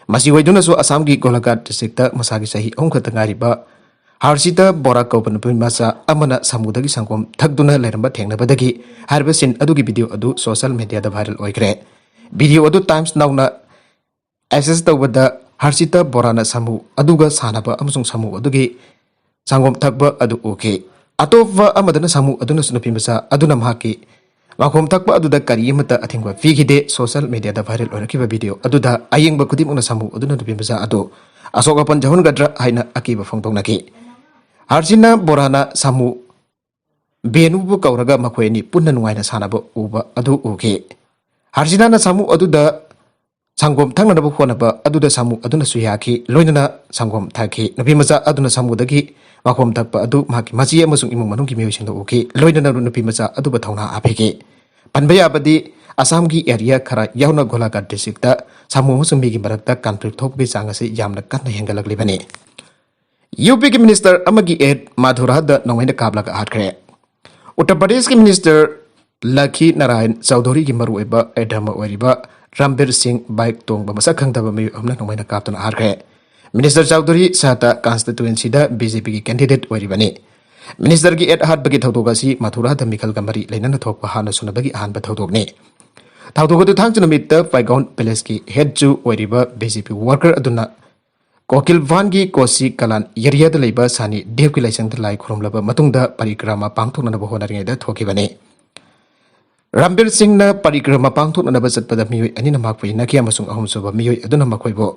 ꯃꯁꯤ ꯑꯣꯏꯗꯨꯅꯁꯨ ꯑꯁꯥꯝꯒꯤ ꯒꯣꯂꯥꯘꯥꯠ ꯗꯤꯁꯇ꯭ꯔꯤꯛꯇ ꯃꯁꯥꯒꯤ ꯆꯍꯤ ꯑꯍꯨꯝ ꯈꯛꯇ ꯉꯥꯏꯔꯤꯕ ꯍꯔꯁꯤꯇꯥ ꯕꯣꯔꯥ ꯀꯧꯕ ꯅꯨꯄꯤ ꯃꯆꯥ ꯑꯃꯅ ꯁꯥꯃꯨꯗꯒꯤ ꯁꯪꯒꯣꯝ ꯊꯛꯇꯨꯅ ꯂꯩꯔꯝꯕ ꯊꯦꯡꯅꯕꯗꯒꯤ ꯍꯥꯏꯔꯤꯕ ꯁꯤꯟ ꯑꯗꯨꯒꯤ ꯚꯤꯗꯤꯑꯣ ꯑꯗꯨ ꯁꯣꯁꯤꯌꯦꯜ ꯃꯤꯗꯤꯌꯥꯗ ꯚꯥꯏꯔꯦꯜ ꯑꯣꯏꯈ꯭ꯔꯦ꯫ ꯚꯤꯗꯤꯑꯣ ꯑꯗꯨ Times Now-ꯅ ꯑꯦꯛꯁꯦꯁ ꯇꯧꯕꯗ ꯍꯔꯁꯤꯇꯥ ꯕꯣꯔꯥꯅ ꯁꯥꯃꯨ ꯑꯗꯨꯒ ꯁꯥꯟꯅꯕ ꯑꯃꯁꯨꯡ ꯁꯥꯃꯨ ꯑꯗꯨꯒꯤ ꯁꯪꯒꯣꯝ ꯊꯛꯄ ꯑꯗꯨ ꯎꯈꯤ꯫ ꯑꯇꯣꯞꯄ ꯑꯃꯗꯅ ꯁꯥꯃꯨ ꯑꯗꯨꯅꯁꯨ ꯅꯨꯄꯤ ꯃꯆꯥ ꯑꯗꯨꯅ ꯃꯍꯥꯛꯀꯤ ꯃꯈꯣꯝ ꯊꯛꯄ ꯑꯗꯨꯗ ꯀꯔꯤ ꯑꯃꯠꯇ ꯑꯊꯤꯡꯕ ꯄꯤꯈꯤꯗꯦ꯫ ꯁꯣꯁꯤꯌꯦꯜ ꯃꯤꯗꯤꯌꯥꯗ ꯚꯥꯏꯔꯦꯜ ꯑꯣꯏꯔꯛꯈꯤꯕ ꯚꯤꯗꯤꯑꯣ ꯑꯗꯨꯗ ꯑꯌꯦꯡꯕ ꯈꯨꯗꯤꯡꯃꯛꯅ ꯁꯥꯃꯨ ꯑꯗꯨꯅ ꯅꯨꯄꯤ ꯃꯆꯥ ꯑꯗꯨ ꯑꯁꯣꯛ ꯑꯄꯟ ꯌꯥꯎꯍꯟꯒꯗ꯭ꯔꯥ ꯍꯥꯏꯅ ꯑꯀꯤꯕ ꯐꯣꯡꯗꯣꯛꯅꯈꯤ꯫ ꯍꯥꯔꯁꯤꯅꯥ ꯕꯣꯔꯥꯅ ꯁꯥꯃꯨ ꯕꯦꯅꯨꯕꯨ ꯀꯧꯔꯒ ꯃꯈꯣꯏ ꯑꯅꯤ ꯄꯨꯟꯅ ꯅꯨꯡꯉꯥꯏꯅ ꯁꯥꯟꯅꯕ ꯎꯕ ꯑꯗꯨ ꯎꯈꯤ꯫ ꯍꯥꯔꯁꯤꯅꯥꯅ ꯁꯥꯃꯨ ꯑꯗꯨꯗ ꯁꯪꯒꯣꯝ ꯊꯛꯅꯅꯕ ꯍꯣꯠꯅꯕ ꯑꯗꯨꯗ ꯁꯥꯃꯨ ꯑꯗꯨꯅꯁꯨ ꯌꯥꯈꯤ, ꯂꯣꯏꯅꯅ ꯁꯪꯒꯣꯝ ꯊꯛꯈꯤ꯫ ꯅꯨꯄꯤ ꯃꯆꯥ ꯑꯗꯨꯅ ꯁꯥꯃꯨꯗꯒꯤ ꯃꯈꯣꯝ ꯊꯛꯄ ꯑꯗꯨ ꯃꯍꯥꯛꯀꯤ ꯃꯆꯦ ꯑꯃꯁꯨꯡ ꯏꯃꯨꯡ ꯃꯅꯨꯡꯒꯤ ꯃꯤꯑꯣꯏꯁꯤꯡꯅ ꯎꯈꯤ, ꯂꯣꯏꯅꯅ ꯅꯨꯄꯤ ꯃꯆꯥ ꯑꯗꯨꯕꯨ ꯊꯧꯅꯥ ꯍꯥꯞꯄꯤꯈꯤ꯫ ꯄꯟꯕ ꯌꯥꯕꯗꯤ, ꯑꯁꯥꯝꯒꯤ ꯑꯦꯔꯤꯌꯥ ꯈꯔ ꯌꯥꯎꯅ ꯒꯣꯂꯥꯘꯥꯠ ꯗꯤꯁꯇ꯭ꯔꯤꯛꯇ ꯁꯥꯃꯨ ꯑꯃꯁꯨꯡ ꯃꯤꯒꯤ ꯃꯔꯛꯇ ꯀꯟꯐ꯭ꯂꯤꯛ ꯊꯣꯛꯄꯒꯤ ꯆꯥꯡ ꯑꯁꯤ ꯌꯥꯝꯅ ꯀꯟꯅ ꯍꯦꯟꯒꯠꯂꯛꯂꯤꯕꯅꯤ꯫ ꯌꯨ ꯄꯤꯒꯤ ꯃꯤꯅꯤꯁꯇꯔ ꯑꯃꯒꯤ ꯑꯦꯗ ꯃꯥꯊꯨꯔꯥꯗ ꯅꯣꯡꯃꯩꯅ ꯀꯥꯞꯂꯒ ꯍꯥꯠꯈ꯭ꯔꯦ꯫ ꯎꯠꯇꯔ ꯄ꯭ꯔꯗꯦꯁꯀꯤ ꯃꯤꯅꯤꯁꯇꯔ ꯂꯈꯤ ꯅꯥꯔꯥꯌꯟ ꯆꯧꯙꯨꯔꯤꯒꯤ ꯃꯔꯨꯑꯣꯏꯕ ꯑꯦꯗ ꯑꯃ ꯑꯣꯏꯔꯤꯕ ꯔꯥꯝꯕꯤꯔ ꯁꯤꯡ ꯕꯥꯏꯛ ꯇꯣꯡꯕ ꯃꯁꯛ ꯈꯪꯗꯕ ꯃꯤꯑꯣꯏ ꯑꯃꯅ ꯅꯣꯡꯃꯩꯅ ꯀꯥꯞꯇꯨꯅ ꯍꯥꯠꯈ꯭ꯔꯦ꯫ ꯃꯤꯅꯤꯁꯇꯔ ꯆꯧꯙꯨꯔꯤ ꯁꯍꯇꯥ ꯀꯟꯁꯇꯤꯇ꯭ꯋꯦꯟꯁꯤꯗ ꯕꯤ ꯖꯦ ꯄꯤꯒꯤ ꯀꯦꯟꯗꯤꯗꯦꯠ ꯑꯣꯏꯔꯤꯕꯅꯤ꯫ ꯃꯤꯅꯤꯁꯇꯔꯒꯤ ꯑꯦꯗ ꯍꯥꯠꯄꯒꯤ ꯊꯧꯗꯣꯛ ꯑꯁꯤ ꯃꯊꯨꯔꯥꯗ ꯃꯤꯈꯜꯒ ꯃꯔꯤ ꯂꯩꯅꯅ ꯊꯣꯛꯄ ꯍꯥꯟꯅ ꯁꯨꯅꯕꯒꯤ ꯑꯍꯥꯟꯕ ꯊꯧꯗꯣꯛꯅꯤ꯫ ꯊꯧꯗꯣꯛ ꯑꯗꯨ ꯊꯥꯡꯖ ꯅꯨꯃꯤꯠꯇ ꯄꯥꯏꯒꯥꯎꯟ ꯄꯦꯂꯦꯁꯀꯤ ꯍꯦꯗꯁꯨ ꯑꯣꯏꯔꯤꯕ ꯕꯤ ꯖꯦ ꯄꯤ ꯋꯥꯔꯀꯔ ꯑꯗꯨꯅ ꯀꯣꯀꯤꯜꯚꯥꯟꯒꯤ ꯀꯣꯁꯤ ꯀꯂꯥꯟ ꯑꯦꯔꯤꯌꯥꯗ ꯂꯩꯕ ꯁꯥꯅꯤ ꯗꯦꯕꯀꯤ ꯂꯥꯏꯁꯪꯗ ꯂꯥꯏ ꯈꯨꯔꯨꯝꯂꯕ ꯃꯇꯨꯡꯗ ꯄꯔꯤꯀ꯭ꯔꯃꯥ ꯄꯥꯡꯊꯣꯛꯅꯅꯕ ꯍꯣꯠꯅꯔꯤꯉꯩꯗ ꯊꯣꯛꯈꯤꯕꯅꯤ꯫ ꯔꯥꯝꯕꯤꯔ ꯁꯤꯡꯅ ꯄꯔꯤꯀ꯭ꯔꯃꯥ ꯄꯥꯡꯊꯣꯛꯅꯅꯕ ꯆꯠꯄꯗ ꯃꯤꯑꯣꯏ ꯑꯅꯤꯅ ꯃꯍꯥꯛꯄꯨ ꯏꯟꯅꯈꯤ ꯑꯃꯁꯨꯡ ꯑꯍꯨꯝꯁꯨꯕ ꯃꯤꯑꯣꯏ ꯑꯗꯨꯅ ꯃꯈꯣꯏꯕꯨ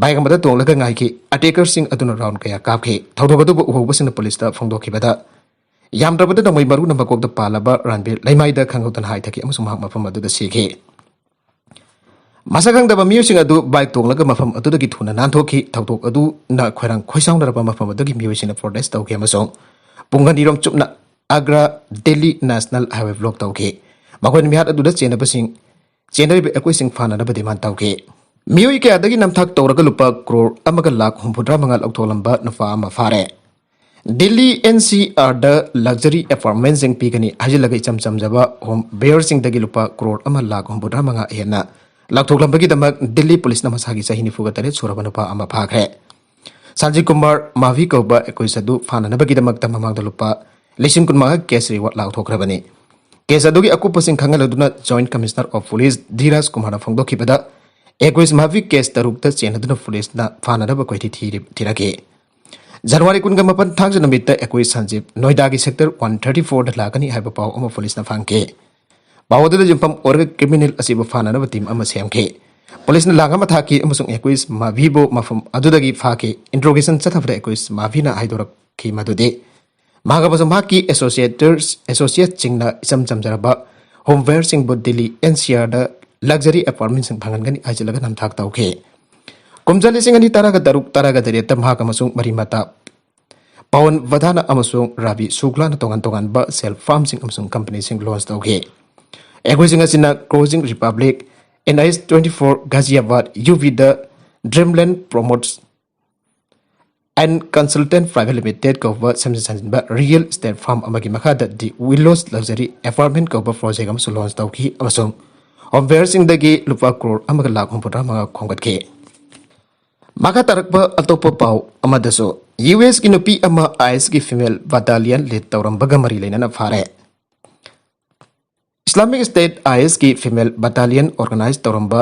ꯕꯥꯏꯛ ꯑꯃꯗ ꯇꯣꯡꯂꯒ ꯉꯥꯏꯈꯤ꯫ ꯑꯦꯇꯦꯀꯔꯁꯤꯡ ꯑꯗꯨꯅ ꯔꯥꯎꯟ ꯀꯌꯥ ꯀꯥꯞꯈꯤ꯫ ꯊꯧꯗꯣꯛ ꯑꯗꯨꯕꯨ ꯎꯍꯧꯕꯁꯤꯡꯅ ꯄꯨꯂꯤꯁꯇ ꯐꯣꯡꯗꯣꯛꯈꯤꯕꯗ, ꯌꯥꯝꯗ꯭ꯔꯕꯗ ꯅꯣꯡꯃꯩ ꯃꯔꯨꯅ ꯃꯀꯣꯛꯇ ꯄꯥꯜꯂꯕ ꯔꯥꯝꯕꯤꯔ ꯂꯩꯃꯥꯏꯗ ꯈꯪꯍꯧꯗꯅ ꯍꯥꯏꯊꯈꯤ ꯑꯃꯁꯨꯡ ꯃꯍꯥꯛ ꯃꯐꯝ ꯑꯗꯨꯗ ꯁꯤꯈꯤ꯫ ꯃꯁꯛ ꯈꯪꯗꯕ ꯃꯤꯑꯣꯏꯁꯤꯡ ꯑꯗꯨ ꯕꯥꯏꯛ ꯇꯣꯡꯂꯒ ꯃꯐꯝ ꯑꯗꯨꯗꯒꯤ ꯊꯨꯅ ꯅꯥꯟꯊꯣꯛꯈꯤ꯫ ꯊꯧꯗꯣꯛ ꯑꯗꯨꯅ ꯈꯣꯏꯔꯥꯡ ꯈꯣꯏꯁꯥꯎꯅꯔꯕ ꯃꯐꯝ ꯑꯗꯨꯒꯤ ꯃꯤꯑꯣꯏꯁꯤꯡꯅ ꯄ꯭ꯔꯣꯇꯦꯁ ꯇꯧꯈꯤ ꯑꯃꯁꯨꯡ ꯄꯨꯡ ꯑꯅꯤꯔꯣꯝ ꯆꯨꯞꯅ Agra Delhi national highway block ꯇꯧꯈꯤ꯫ ꯃꯈꯣꯏꯅ ꯃꯤꯍꯥꯠ ꯑꯗꯨꯗ ꯆꯦꯟꯅꯕꯁꯤꯡ, ꯆꯦꯟꯅꯔꯤꯕ ꯑꯩꯈꯣꯏꯁꯤꯡ ꯐꯥꯅꯅꯕ ꯗꯤꯃꯥꯟ ꯇꯧꯈꯤ꯫ ꯃꯤꯑꯣꯏ ꯀꯌꯥꯗꯒꯤ ꯅꯝꯊꯥꯛ ꯇꯧꯔꯒ ꯂꯨꯄꯥ ꯀ꯭ꯔꯣꯔ ꯑꯃꯒ ꯂꯥꯈ ꯍꯨꯝꯐꯨꯇꯔꯥ ꯃꯉꯥ ꯂꯧꯊꯣꯛꯂꯝꯕ ꯅꯨꯄꯥ ꯑꯃ ꯐꯥꯔꯦ꯫ ꯗꯤꯜꯂꯤ ꯑꯦꯟ ꯁꯤ ꯑꯥꯔꯗ ꯂꯛꯖꯔꯤ ꯑꯦꯄꯥꯔꯠꯃꯦꯟꯁꯤꯡ ꯄꯤꯒꯅꯤ ꯍꯥꯏꯖꯤꯜꯂꯒ ꯏꯆꯝ ꯆꯝꯖꯕ ꯍꯣꯝ ꯕꯦꯌꯔꯁꯤꯡꯗꯒꯤ ꯂꯨꯄꯥ ꯀ꯭ꯔꯣꯔ ꯑꯃ ꯂꯥꯈ ꯍꯨꯝꯐꯨꯇꯔꯥ ꯃꯉꯥ ꯍꯦꯟꯅ ꯂꯥꯎꯊꯣꯛꯂꯝꯕꯒꯤꯗꯃꯛ ꯗꯤꯜꯂꯤ ꯄꯨꯂꯤꯁꯅ ꯃꯁꯥꯒꯤ ꯆꯍꯤ ꯅꯤꯐꯨꯒ ꯇꯔꯦꯠ ꯁꯨꯔꯕ ꯅꯨꯄꯥ ꯑꯃ ꯐꯥꯈ꯭ꯔꯦ꯫ ꯁꯟꯖꯤꯠ ꯀꯨꯃꯥꯔ ꯃꯥꯚꯤ ꯀꯧꯕ ꯑꯦꯀ꯭ꯌꯨꯁ ꯑꯗꯨ ꯐꯥꯅꯅꯕꯒꯤꯗꯃꯛꯇ ꯃꯃꯥꯡꯗ ꯂꯨꯄꯥ ꯂꯤꯁꯤꯡ ꯀꯨꯟꯃꯉꯥ ꯀꯦꯁ ꯔꯤꯋꯥꯔꯗ ꯂꯥꯎꯊꯣꯛꯈ꯭ꯔꯕꯅꯤ꯫ ꯀꯦꯁ ꯑꯗꯨꯒꯤ ꯑꯀꯨꯞꯄꯁꯤꯡ ꯈꯪꯍꯜꯂꯗꯨꯅ joint commissioner of police Dheeraj ꯀꯨꯃꯥꯔꯅ ꯐꯣꯡꯗꯣꯛꯈꯤꯕꯗ, ꯑꯦꯀ꯭ꯌꯨꯁ ꯃꯥꯚꯤ ꯀꯦꯁ ꯇꯔꯨꯛꯇ ꯆꯦꯟꯅꯗꯨꯅ ꯄꯨꯂꯤꯁꯅ ꯐꯥꯅꯅꯕ ꯀꯣꯏꯊꯤ ꯊꯤꯔꯤ-, ꯊꯤꯔꯛꯈꯤ꯫ ꯖꯅꯋꯥꯔꯤ ꯀꯨꯟꯒ ꯃꯥꯄꯟ ꯊꯥꯡꯖ ꯅꯨꯃꯤꯠꯇ ꯑꯦꯀ꯭ꯌꯨꯁ ꯁꯟꯖꯤꯞ ꯅꯣꯏꯗꯥꯒꯤ ꯁꯦꯛꯇꯔ ꯋꯥꯟ ꯊꯥꯔꯇꯤ ꯐꯣꯔꯗ ꯂꯥꯛꯀꯅꯤ ꯍꯥꯏꯕ ꯄꯥꯎ ꯑꯃ ꯄꯨꯂꯤꯁꯅ ꯐꯪꯈꯤ꯫ ꯄꯥꯎ ꯑꯗꯨꯗ ꯌꯨꯝꯐꯝ ꯑꯣꯏꯔꯒ ꯀ꯭ꯔꯤꯃꯤꯅꯦꯜ ꯑꯁꯤꯕꯨ ꯐꯥꯅꯅꯕ ꯇꯤꯝ ꯑꯃ ꯁꯦꯝꯈꯤ꯫ ꯄꯨꯂꯤꯁꯅ ꯂꯥꯡ ꯑꯃ ꯊꯥꯈꯤ ꯑꯃꯁꯨꯡ ꯑꯦꯀ꯭ꯌꯨꯁ ꯃꯥꯚꯤꯕꯨ ꯃꯐꯝ ꯑꯗꯨꯗꯒꯤ ꯐꯥꯈꯤ꯫ ꯏꯟꯇ꯭ꯔꯣꯒꯦꯁꯟ ꯆꯠꯊꯕꯗ ꯑꯦꯀ꯭ꯌꯨꯁ ꯃꯥꯚꯤꯅ ꯍꯥꯏꯗꯣꯔꯛꯈꯤ ꯃꯗꯨꯗꯤ ꯃꯍꯥꯛ ꯑꯃꯁꯨꯡ ꯃꯍꯥꯛꯀꯤ ꯑꯦꯁꯣꯁꯤꯌꯦꯇꯔꯁ ꯑꯦꯁꯣꯁꯤꯌꯦꯠꯁꯤꯡꯅ ꯏꯆꯝ ꯆꯝꯖꯔꯕ ꯍꯣꯝꯋꯦꯌꯔꯁꯤꯡꯕꯨ ꯗꯤꯜꯂꯤ ꯑꯦꯟ ꯁꯤ ꯑꯥꯔꯗ ꯂꯛꯖꯔꯤ ꯑꯦꯄꯥꯔꯠꯃꯦꯟꯁꯤꯡ ꯐꯪꯍꯟꯒꯅꯤ ꯍꯥꯏꯖꯤꯜꯂꯒ ꯅꯝꯊꯥꯛ ꯇꯧꯈꯤ꯫ ꯀꯨꯝꯖꯥ ꯂꯤꯁꯤꯡ ꯑꯅꯤ ꯇꯔꯥꯒ ꯇꯔꯨꯛ ꯇꯔꯥꯒ ꯇꯔꯦꯠꯇ ꯃꯍꯥꯛ ꯑꯃꯁꯨꯡ ꯃꯔꯤ ꯃꯇꯥ ꯄꯋꯟ ꯚꯗꯥꯅ ꯑꯃꯁꯨꯡ ꯔꯥꯕꯤ ꯁꯨꯒ꯭ꯂꯥꯅ ꯇꯣꯉꯥꯟ ꯇꯣꯉꯥꯟꯕ ꯁꯦꯜ ꯐꯥꯔꯝꯁꯤꯡ ꯑꯃꯁꯨꯡ ꯀꯝꯄꯅꯤꯁꯤꯡ ꯂꯣꯟꯆ ꯇꯧꯈꯤ꯫ ꯑꯦꯀ꯭ꯌꯨꯁꯁꯤꯡ ꯑꯁꯤꯅ Crossing Republic, N I S twenty four Ghaziabad, ꯌꯨ ꯚꯤꯗ, Dreamland promoters and consultant private limited ꯀꯧꯕ ꯁꯦꯝꯖꯤꯟ ꯁꯥꯖꯤꯟꯕ ꯔꯤꯌꯦꯜ ꯏꯁꯇꯦꯠ ꯐꯥꯔꯝ ꯑꯃꯒꯤ ꯃꯈꯥꯗ ꯗꯤ ꯋꯤꯂꯣꯁ ꯂꯛꯖꯔꯤ ꯑꯦꯄꯥꯔꯠꯃꯦꯟ ꯀꯧꯕ ꯄ꯭ꯔꯣꯖꯦꯛ ꯑꯃꯁꯨ ꯂꯣꯟꯆ ꯇꯧꯈꯤ ꯑꯃꯁꯨꯡ ꯍꯣꯝꯋꯦꯌꯔꯁꯤꯡꯗꯒꯤ ꯂꯨꯄꯥ ꯀ꯭ꯔꯣꯔ ꯑꯃꯒ ꯂꯥꯈ ꯍꯨꯝꯐꯨꯇꯔꯥ ꯃꯉꯥ ꯈꯣꯝꯒꯠꯈꯤ꯫ ꯃꯈꯥ ꯇꯥꯔꯛꯄ ꯑꯇꯣꯞꯄ ꯄꯥꯎ ꯑꯃꯗꯁꯨ, ꯌꯨ ꯑꯦꯁꯀꯤ ꯅꯨꯄꯤ ꯑꯃ ꯑꯥꯏ ꯑꯦꯁꯀꯤ ꯐꯤꯃꯦꯜ ꯕꯠꯇꯥꯂꯤꯌꯟ ꯂꯤꯗ ꯇꯧꯔꯝꯕꯒ ꯃꯔꯤ ꯂꯩꯅꯅ ꯐꯥꯔꯦ꯫ ꯏꯁꯂꯥꯃꯤꯛ ꯁ꯭ꯇꯦꯠ ꯑꯥꯏ ꯑꯦꯁꯀꯤ ꯐꯤꯃꯦꯜ ꯕꯠꯇꯥꯂꯤꯌꯟ ꯑꯣꯔꯒꯅꯥꯏꯖ ꯇꯧꯔꯝꯕ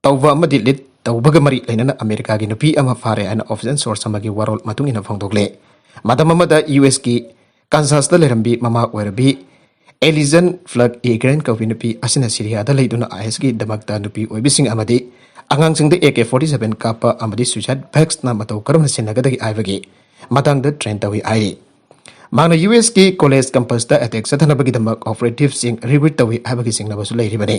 ꯇꯧꯕ ꯑꯃꯗꯤ ꯂꯤꯗ ꯇꯧꯕꯒ ꯃꯔꯤ ꯂꯩꯅꯅ ꯑꯃꯦꯔꯤꯀꯥꯒꯤ ꯅꯨꯄꯤ ꯑꯃ ꯐꯥꯔꯦ ꯍꯥꯏꯅ ꯑꯣꯐꯤꯁꯤꯌꯦꯜ ꯁꯣꯔꯁ ꯑꯃꯒꯤ ꯋꯥꯔꯣꯜ ꯃꯇꯨꯡ ꯏꯟꯅ ꯐꯣꯡꯗꯣꯛꯂꯦ꯫ ꯃꯇꯝ ꯑꯃꯗ ꯌꯨ ꯑꯦꯁꯀꯤ ꯀꯥꯟꯁꯥꯁꯇ ꯂꯩꯔꯝꯕꯤ ꯃꯃꯥ ꯑꯣꯏꯔꯕꯤ ꯑꯦꯂꯤꯖꯟ ꯐ꯭ꯂꯛ ꯏꯒ꯭ꯔꯦꯟ ꯀꯧꯕꯤ ꯅꯨꯄꯤ ꯑꯁꯤꯅ ꯁꯤꯔꯤꯌꯥꯗ ꯂꯩꯗꯨꯅ ꯑꯥꯏ ꯑꯦꯁꯀꯤꯗꯃꯛꯇ ꯅꯨꯄꯤ ꯑꯣꯏꯕꯤꯁꯤꯡ ꯑꯃꯗꯤ ꯑꯉꯥꯡꯁꯤꯡꯗ ꯑꯦ ꯀꯦ ꯐꯣꯔꯇꯤ ꯁꯚꯦꯟ ꯀꯥꯞꯄ ꯑꯃꯗꯤ ꯁꯨꯏꯁꯥꯏꯠ ꯚꯦꯛꯁꯅ ꯃꯇꯧ ꯀꯔꯝꯅ ꯁꯤꯟꯅꯒꯗꯒꯦ ꯍꯥꯏꯕꯒꯤ ꯃꯇꯥꯡꯗ ꯇ꯭ꯔꯦꯟ ꯇꯧꯏ ꯍꯥꯏꯔꯤ꯫ ꯃꯍꯥꯛꯅ ꯌꯨ ꯑꯦꯁꯀꯤ ꯀꯣꯂꯦꯖ ꯀꯦꯝꯄꯁꯇ ꯑꯦꯇꯦꯛ ꯆꯠꯊꯅꯕꯒꯤꯗꯃꯛ ꯑꯣꯄꯔꯦꯇꯤꯚꯁꯤꯡ ꯔꯤꯀ꯭ꯔꯨꯠ ꯇꯧꯏ ꯍꯥꯏꯕꯒꯤ ꯆꯤꯡꯅꯕꯁꯨ ꯂꯩꯔꯤꯕꯅꯤ꯫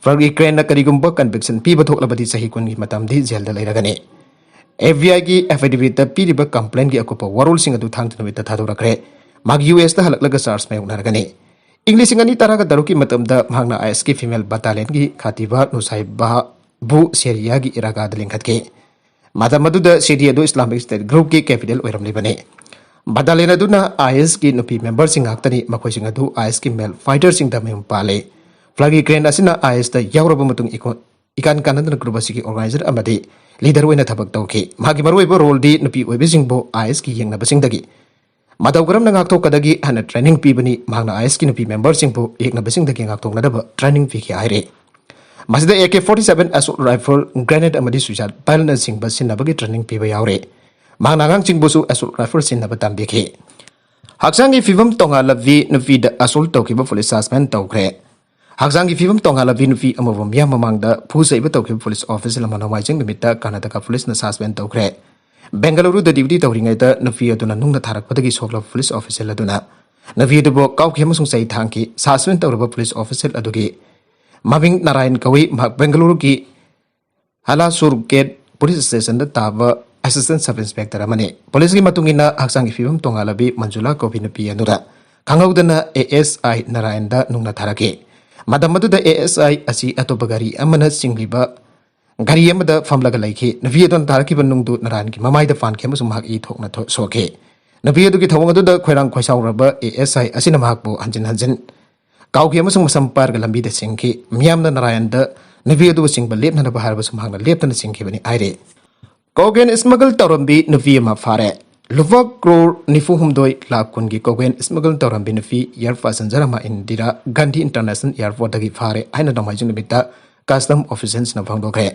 ꯐ꯭ꯂꯛ ꯏꯒ꯭ꯔꯦꯟꯅ ꯀꯔꯤꯒꯨꯝꯕ ꯀꯟꯚꯤꯛꯁꯟ ꯄꯤꯕ ꯊꯣꯛꯂꯕꯗꯤ ꯆꯍꯤ ꯀꯨꯟꯒꯤ ꯃꯇꯝꯗꯤ ꯖꯦꯜꯗ ꯂꯩꯔꯒꯅꯤ꯫ ꯑꯦꯐ ꯕꯤ ꯑꯥꯏꯒꯤ ꯑꯦꯐꯤꯗꯦꯚꯤꯠꯇ ꯄꯤꯔꯤꯕ ꯀꯝꯄ꯭ꯂꯦꯟꯒꯤ ꯑꯀꯨꯞꯄ ꯋꯥꯔꯣꯜꯁꯤꯡ ꯑꯗꯨ ꯊꯥꯡꯖ ꯅꯨꯃꯤꯠꯇ ꯊꯥꯗꯣꯔꯛꯈ꯭ꯔꯦ꯫ ꯃꯍꯥꯛ ꯌꯨ ꯑꯦꯁꯇ ꯍꯜꯂꯛꯂꯒ ꯆꯥꯔꯖ ꯃꯥꯌꯣꯛꯅꯔꯒꯅꯤ꯫ ꯏꯪ ꯂꯤꯁꯤꯡ ꯑꯅꯤ ꯇꯔꯥꯒ ꯇꯔꯨꯛꯀꯤ ꯃꯇꯝꯗ ꯃꯍꯥꯛꯅ ꯑꯥꯏ ꯑꯦꯁꯀꯤ ꯐꯤꯃꯦꯜ ꯕꯠꯇꯥꯂꯤꯌꯟꯒꯤ ꯈꯥꯇꯤꯕꯥ ꯅꯨꯁꯥꯏꯕꯥꯕꯨ ꯁꯦꯔꯤꯌꯥꯒꯤ ꯏꯔꯥꯒꯥꯗ ꯂꯤꯡꯈꯠꯈꯤ꯫ ꯃꯇꯝ ꯑꯗꯨꯗ ꯁꯤꯔꯤꯌꯥ ꯑꯗꯨ ꯏꯁꯂꯥꯃꯤꯛ ꯁ꯭ꯇꯦꯠ ꯒ꯭ꯔꯨꯞꯀꯤ ꯀꯦꯄꯤꯇꯦꯜ ꯑꯣꯏꯔꯝꯂꯤꯕꯅꯤ꯫ ꯕꯠꯇꯥꯂꯤꯌꯟ ꯑꯗꯨꯅ ꯑꯥꯏ ꯑꯦꯁꯀꯤ ꯅꯨꯄꯤ ꯃꯦꯝꯕꯔꯁꯤꯡ ꯉꯥꯛꯇꯅꯤ, ꯃꯈꯣꯏꯁꯤꯡ ꯑꯗꯨ ꯑꯥꯏ ꯑꯦꯁꯀꯤ ꯃꯦꯜ ꯐꯥꯏꯇꯔꯁꯤꯡꯗ ꯃꯌꯨꯝ ꯄꯥꯜꯂꯤ꯫ ꯐ꯭ꯂꯛ ꯏꯒ꯭ꯔꯦꯟ ꯑꯁꯤꯅ ꯑꯥꯏ ꯑꯦꯁꯇ ꯌꯥꯎꯔꯕ ꯃꯇꯨꯡ ꯏꯀꯣ-, ꯏꯀꯥꯟ ꯀꯥꯟꯅꯗꯅ ꯒ꯭ꯔꯨꯞ ꯑꯁꯤꯒꯤ ꯑꯣꯔꯒꯅꯥꯏꯖꯔ ꯑꯃꯗꯤ ꯂꯤꯗꯔ ꯑꯣꯏꯅ ꯊꯕꯛ ꯇꯧꯈꯤ꯫ ꯃꯍꯥꯛꯀꯤ ꯃꯔꯨꯑꯣꯏꯕ ꯔꯣꯜꯗꯤ ꯅꯨꯄꯤ ꯑꯣꯏꯕꯤꯁꯤꯡꯕꯨ ꯑꯥꯏ ꯑꯦꯁꯀꯤ ꯌꯦꯡꯅꯕꯁꯤꯡꯗꯒꯤ ꯃꯇꯧ ꯀꯔꯝꯅ ꯉꯥꯛꯊꯣꯛꯀꯗꯒꯦ ꯍꯥꯏꯅ ꯇ꯭ꯔꯦꯅꯤꯡ ꯄꯤꯕꯅꯤ꯫ ꯃꯍꯥꯛꯅ ꯑꯥꯏ ꯑꯦꯁꯀꯤ ꯅꯨꯄꯤ ꯃꯦꯝꯕꯔꯁꯤꯡꯕꯨ ꯌꯦꯛꯅꯕꯁꯤꯡꯗꯒꯤ ꯉꯥꯛꯊꯣꯛꯅꯅꯕ ꯇ꯭ꯔꯦꯅꯤꯡ ꯄꯤꯈꯤ ꯍꯥꯏꯔꯤ꯫ ꯃꯁꯤꯗ A K forty seven assault rifle, grenade ꯑꯃꯗꯤ ꯁꯨꯏꯁꯥꯏꯠ ꯚꯥꯏꯂꯦꯟꯁꯅꯆꯤꯡꯕ ꯁꯤꯖꯤꯟꯅꯕꯒꯤ ꯇ꯭ꯔꯦꯅꯤꯡ ꯄꯤꯕ ꯌꯥꯎꯔꯤ꯫ ꯃꯍꯥꯛꯅ ꯑꯉꯥꯡꯁꯤꯡꯕꯨꯁꯨ ꯑꯦꯁꯣꯜꯠ ꯔꯥꯏꯐꯜ ꯁꯤꯖꯤꯟꯅꯕ ꯇꯝꯕꯤꯈꯤ꯫ ꯍꯛꯆꯥꯡꯒꯤ ꯐꯤꯕꯝ ꯇꯣꯉꯥꯜꯂꯕꯤ ꯅꯨꯄꯤꯗ ꯑꯦꯁꯣꯜꯠ ꯇꯧꯈꯤꯕ ꯄꯨꯂꯤꯁ ꯁꯁꯄꯦꯟ ꯇꯧꯈ꯭ꯔꯦ꯫ ꯍꯛꯆꯥꯡꯒꯤ ꯐꯤꯕꯝ ꯇꯣꯉꯥꯜꯂꯕꯤ ꯅꯨꯄꯤ ꯑꯃꯕꯨ ꯃꯤꯌꯥꯝ ꯃꯃꯥꯡꯗ ꯐꯨ ꯆꯩꯕ ꯇꯧꯈꯤꯕ ꯄꯨꯂꯤꯁ ꯑꯣꯐꯤꯁꯔ ꯑꯃ ꯅꯣꯡꯃꯥꯏꯖꯤꯡ ꯅꯨꯃꯤꯠꯇ ꯀꯔꯅꯥꯇꯀꯥ ꯄꯨꯂꯤꯁꯅ ꯁꯁꯄꯦꯟ ꯇꯧꯈ꯭ꯔꯦ꯫ ꯕꯦꯡꯒꯂꯨꯔꯨꯗ ꯗ꯭ꯌꯨꯇꯤ ꯇꯧꯔꯤꯉꯩꯗ ꯅꯨꯄꯤ ꯑꯗꯨꯅ ꯅꯨꯡꯅ ꯊꯥꯔꯛꯄꯗꯒꯤ ꯁꯣꯛꯂꯕ ꯄꯨꯂꯤꯁ ꯑꯣꯐꯤꯁꯔ ꯑꯗꯨꯅ ꯅꯨꯄꯤ ꯑꯗꯨꯕꯨ ꯀꯥꯎꯈꯤ ꯑꯃꯁꯨꯡ ꯆꯩ ꯊꯥꯡꯈꯤ꯫ ꯁꯁꯄꯦꯟ ꯇꯧꯔꯕ ꯄꯨꯂꯤꯁ ꯑꯣꯐꯤꯁꯔ ꯑꯗꯨꯒꯤ ꯃꯃꯤꯡ ꯅꯥꯔꯥꯌꯟ ꯀꯧꯏ꯫ ꯃꯍꯥꯛ ꯕꯦꯡꯒꯂꯨꯔꯨꯒꯤ ꯍꯂꯥꯁꯨꯔ ꯒꯦꯠ ꯄꯨꯂꯤꯁ ꯁ꯭ꯇꯦꯁꯟꯗ ꯇꯥꯕ ꯑꯦꯁꯤꯁꯇꯦꯟ ꯁꯕ ꯏꯟꯁꯄꯦꯛꯇꯔ ꯑꯃꯅꯤ꯫ ꯄꯨꯂꯤꯁꯀꯤ ꯃꯇꯨꯡ ꯏꯟꯅ ꯍꯛꯆꯥꯡꯒꯤ ꯐꯤꯕꯝ ꯇꯣꯉꯥꯜꯂꯕꯤ ꯃꯟꯖꯨꯂꯥ ꯀꯧꯕꯤ ꯅꯨꯄꯤ ꯑꯗꯨꯗ ꯈꯪꯍꯧꯗꯅ ꯑꯦ ꯑꯦꯁ ꯑꯥꯏ ꯅꯥꯔꯥꯌꯟꯗ ꯅꯨꯡꯅ ꯊꯥꯔꯛꯈꯤ꯫ ꯃꯇꯝ ꯑꯗꯨꯗ ꯑꯦ ꯑꯦꯁ ꯑꯥꯏ ꯑꯁꯤ ꯑꯇꯣꯞꯄ ꯒꯥꯔꯤ ꯑꯃꯅ ꯆꯤꯡꯂꯤꯕ ꯒꯥꯔꯤ ꯑꯃꯗ ꯐꯝꯂꯒ ꯂꯩꯈꯤ꯫ ꯅꯨꯄꯤ ꯑꯗꯨꯅ ꯊꯥꯔꯛꯈꯤꯕ ꯅꯨꯡꯗꯨ ꯅꯥꯔꯥꯌꯟꯒꯤ ꯃꯃꯥꯏꯗ ꯄꯥꯟꯈꯤ ꯑꯃꯁꯨꯡ ꯃꯍꯥꯛ ꯏ ꯊꯣꯛꯅ ꯊꯣ-, ꯁꯣꯛꯈꯤ꯫ ꯅꯨꯄꯤ ꯑꯗꯨꯒꯤ ꯊꯧꯑꯣꯡ ꯑꯗꯨꯗ ꯈꯣꯏꯔꯥꯡ ꯈꯣꯏꯁꯥꯎꯔꯕ ꯑꯦ ꯑꯦꯁ ꯑꯥꯏ ꯑꯁꯤꯅ ꯃꯍꯥꯛꯄꯨ ꯍꯟꯖꯤꯟ ꯍꯟꯖꯤꯟ ꯀꯥꯎꯈꯤ ꯑꯃꯁꯨꯡ ꯃꯁꯝ ꯄꯥꯏꯔꯒ ꯂꯝꯕꯤꯗ ꯆꯤꯡꯈꯤ꯫ ꯃꯤꯌꯥꯝꯅ ꯅꯥꯔꯥꯌꯟꯗ ꯅꯨꯄꯤ ꯑꯗꯨꯕꯨ ꯆꯤꯡꯕ ꯂꯦꯞꯅꯅꯕ ꯍꯥꯏꯔꯕꯁꯨ ꯃꯍꯥꯛꯅ ꯂꯦꯞꯇꯅ ꯆꯤꯡꯈꯤꯕꯅꯤ ꯍꯥꯏꯔꯤ꯫ ꯀꯣꯀꯦꯟ ꯁ꯭ꯃꯒꯜ ꯇꯧꯔꯝꯕꯤ ꯅꯨꯄꯤ ꯑꯃ ꯐꯥꯔꯦ꯫ ꯂꯨꯄꯥ ꯀ꯭ꯔꯣꯔ ꯅꯤꯐꯨ ꯍꯨꯝꯗꯣꯏ ꯂꯥꯈ ꯀꯨꯟꯒꯤ ꯀꯣꯀꯦꯟ ꯁ꯭ꯃꯒꯜ ꯇꯧꯔꯝꯕꯤ ꯅꯨꯄꯤ ꯑꯦꯌꯔ ꯄꯥꯁꯦꯟꯖꯔ ꯑꯃ ꯏꯟꯗꯤꯔꯥ ꯒꯥꯟꯙꯤ ꯏꯟꯇꯔꯅꯦꯁꯅꯦꯜ ꯑꯦꯌꯔꯄꯣꯔꯠꯇꯒꯤ ꯐꯥꯔꯦ ꯍꯥꯏꯅ ꯅꯣꯡꯃꯥꯏꯖꯤꯡ ꯅꯨꯃꯤꯠꯇ ꯀꯁꯇꯝ ꯑꯣꯐꯤꯁꯤꯌꯦꯜꯁꯅ ꯐꯣꯡꯗꯣꯛꯈ꯭ꯔꯦ꯫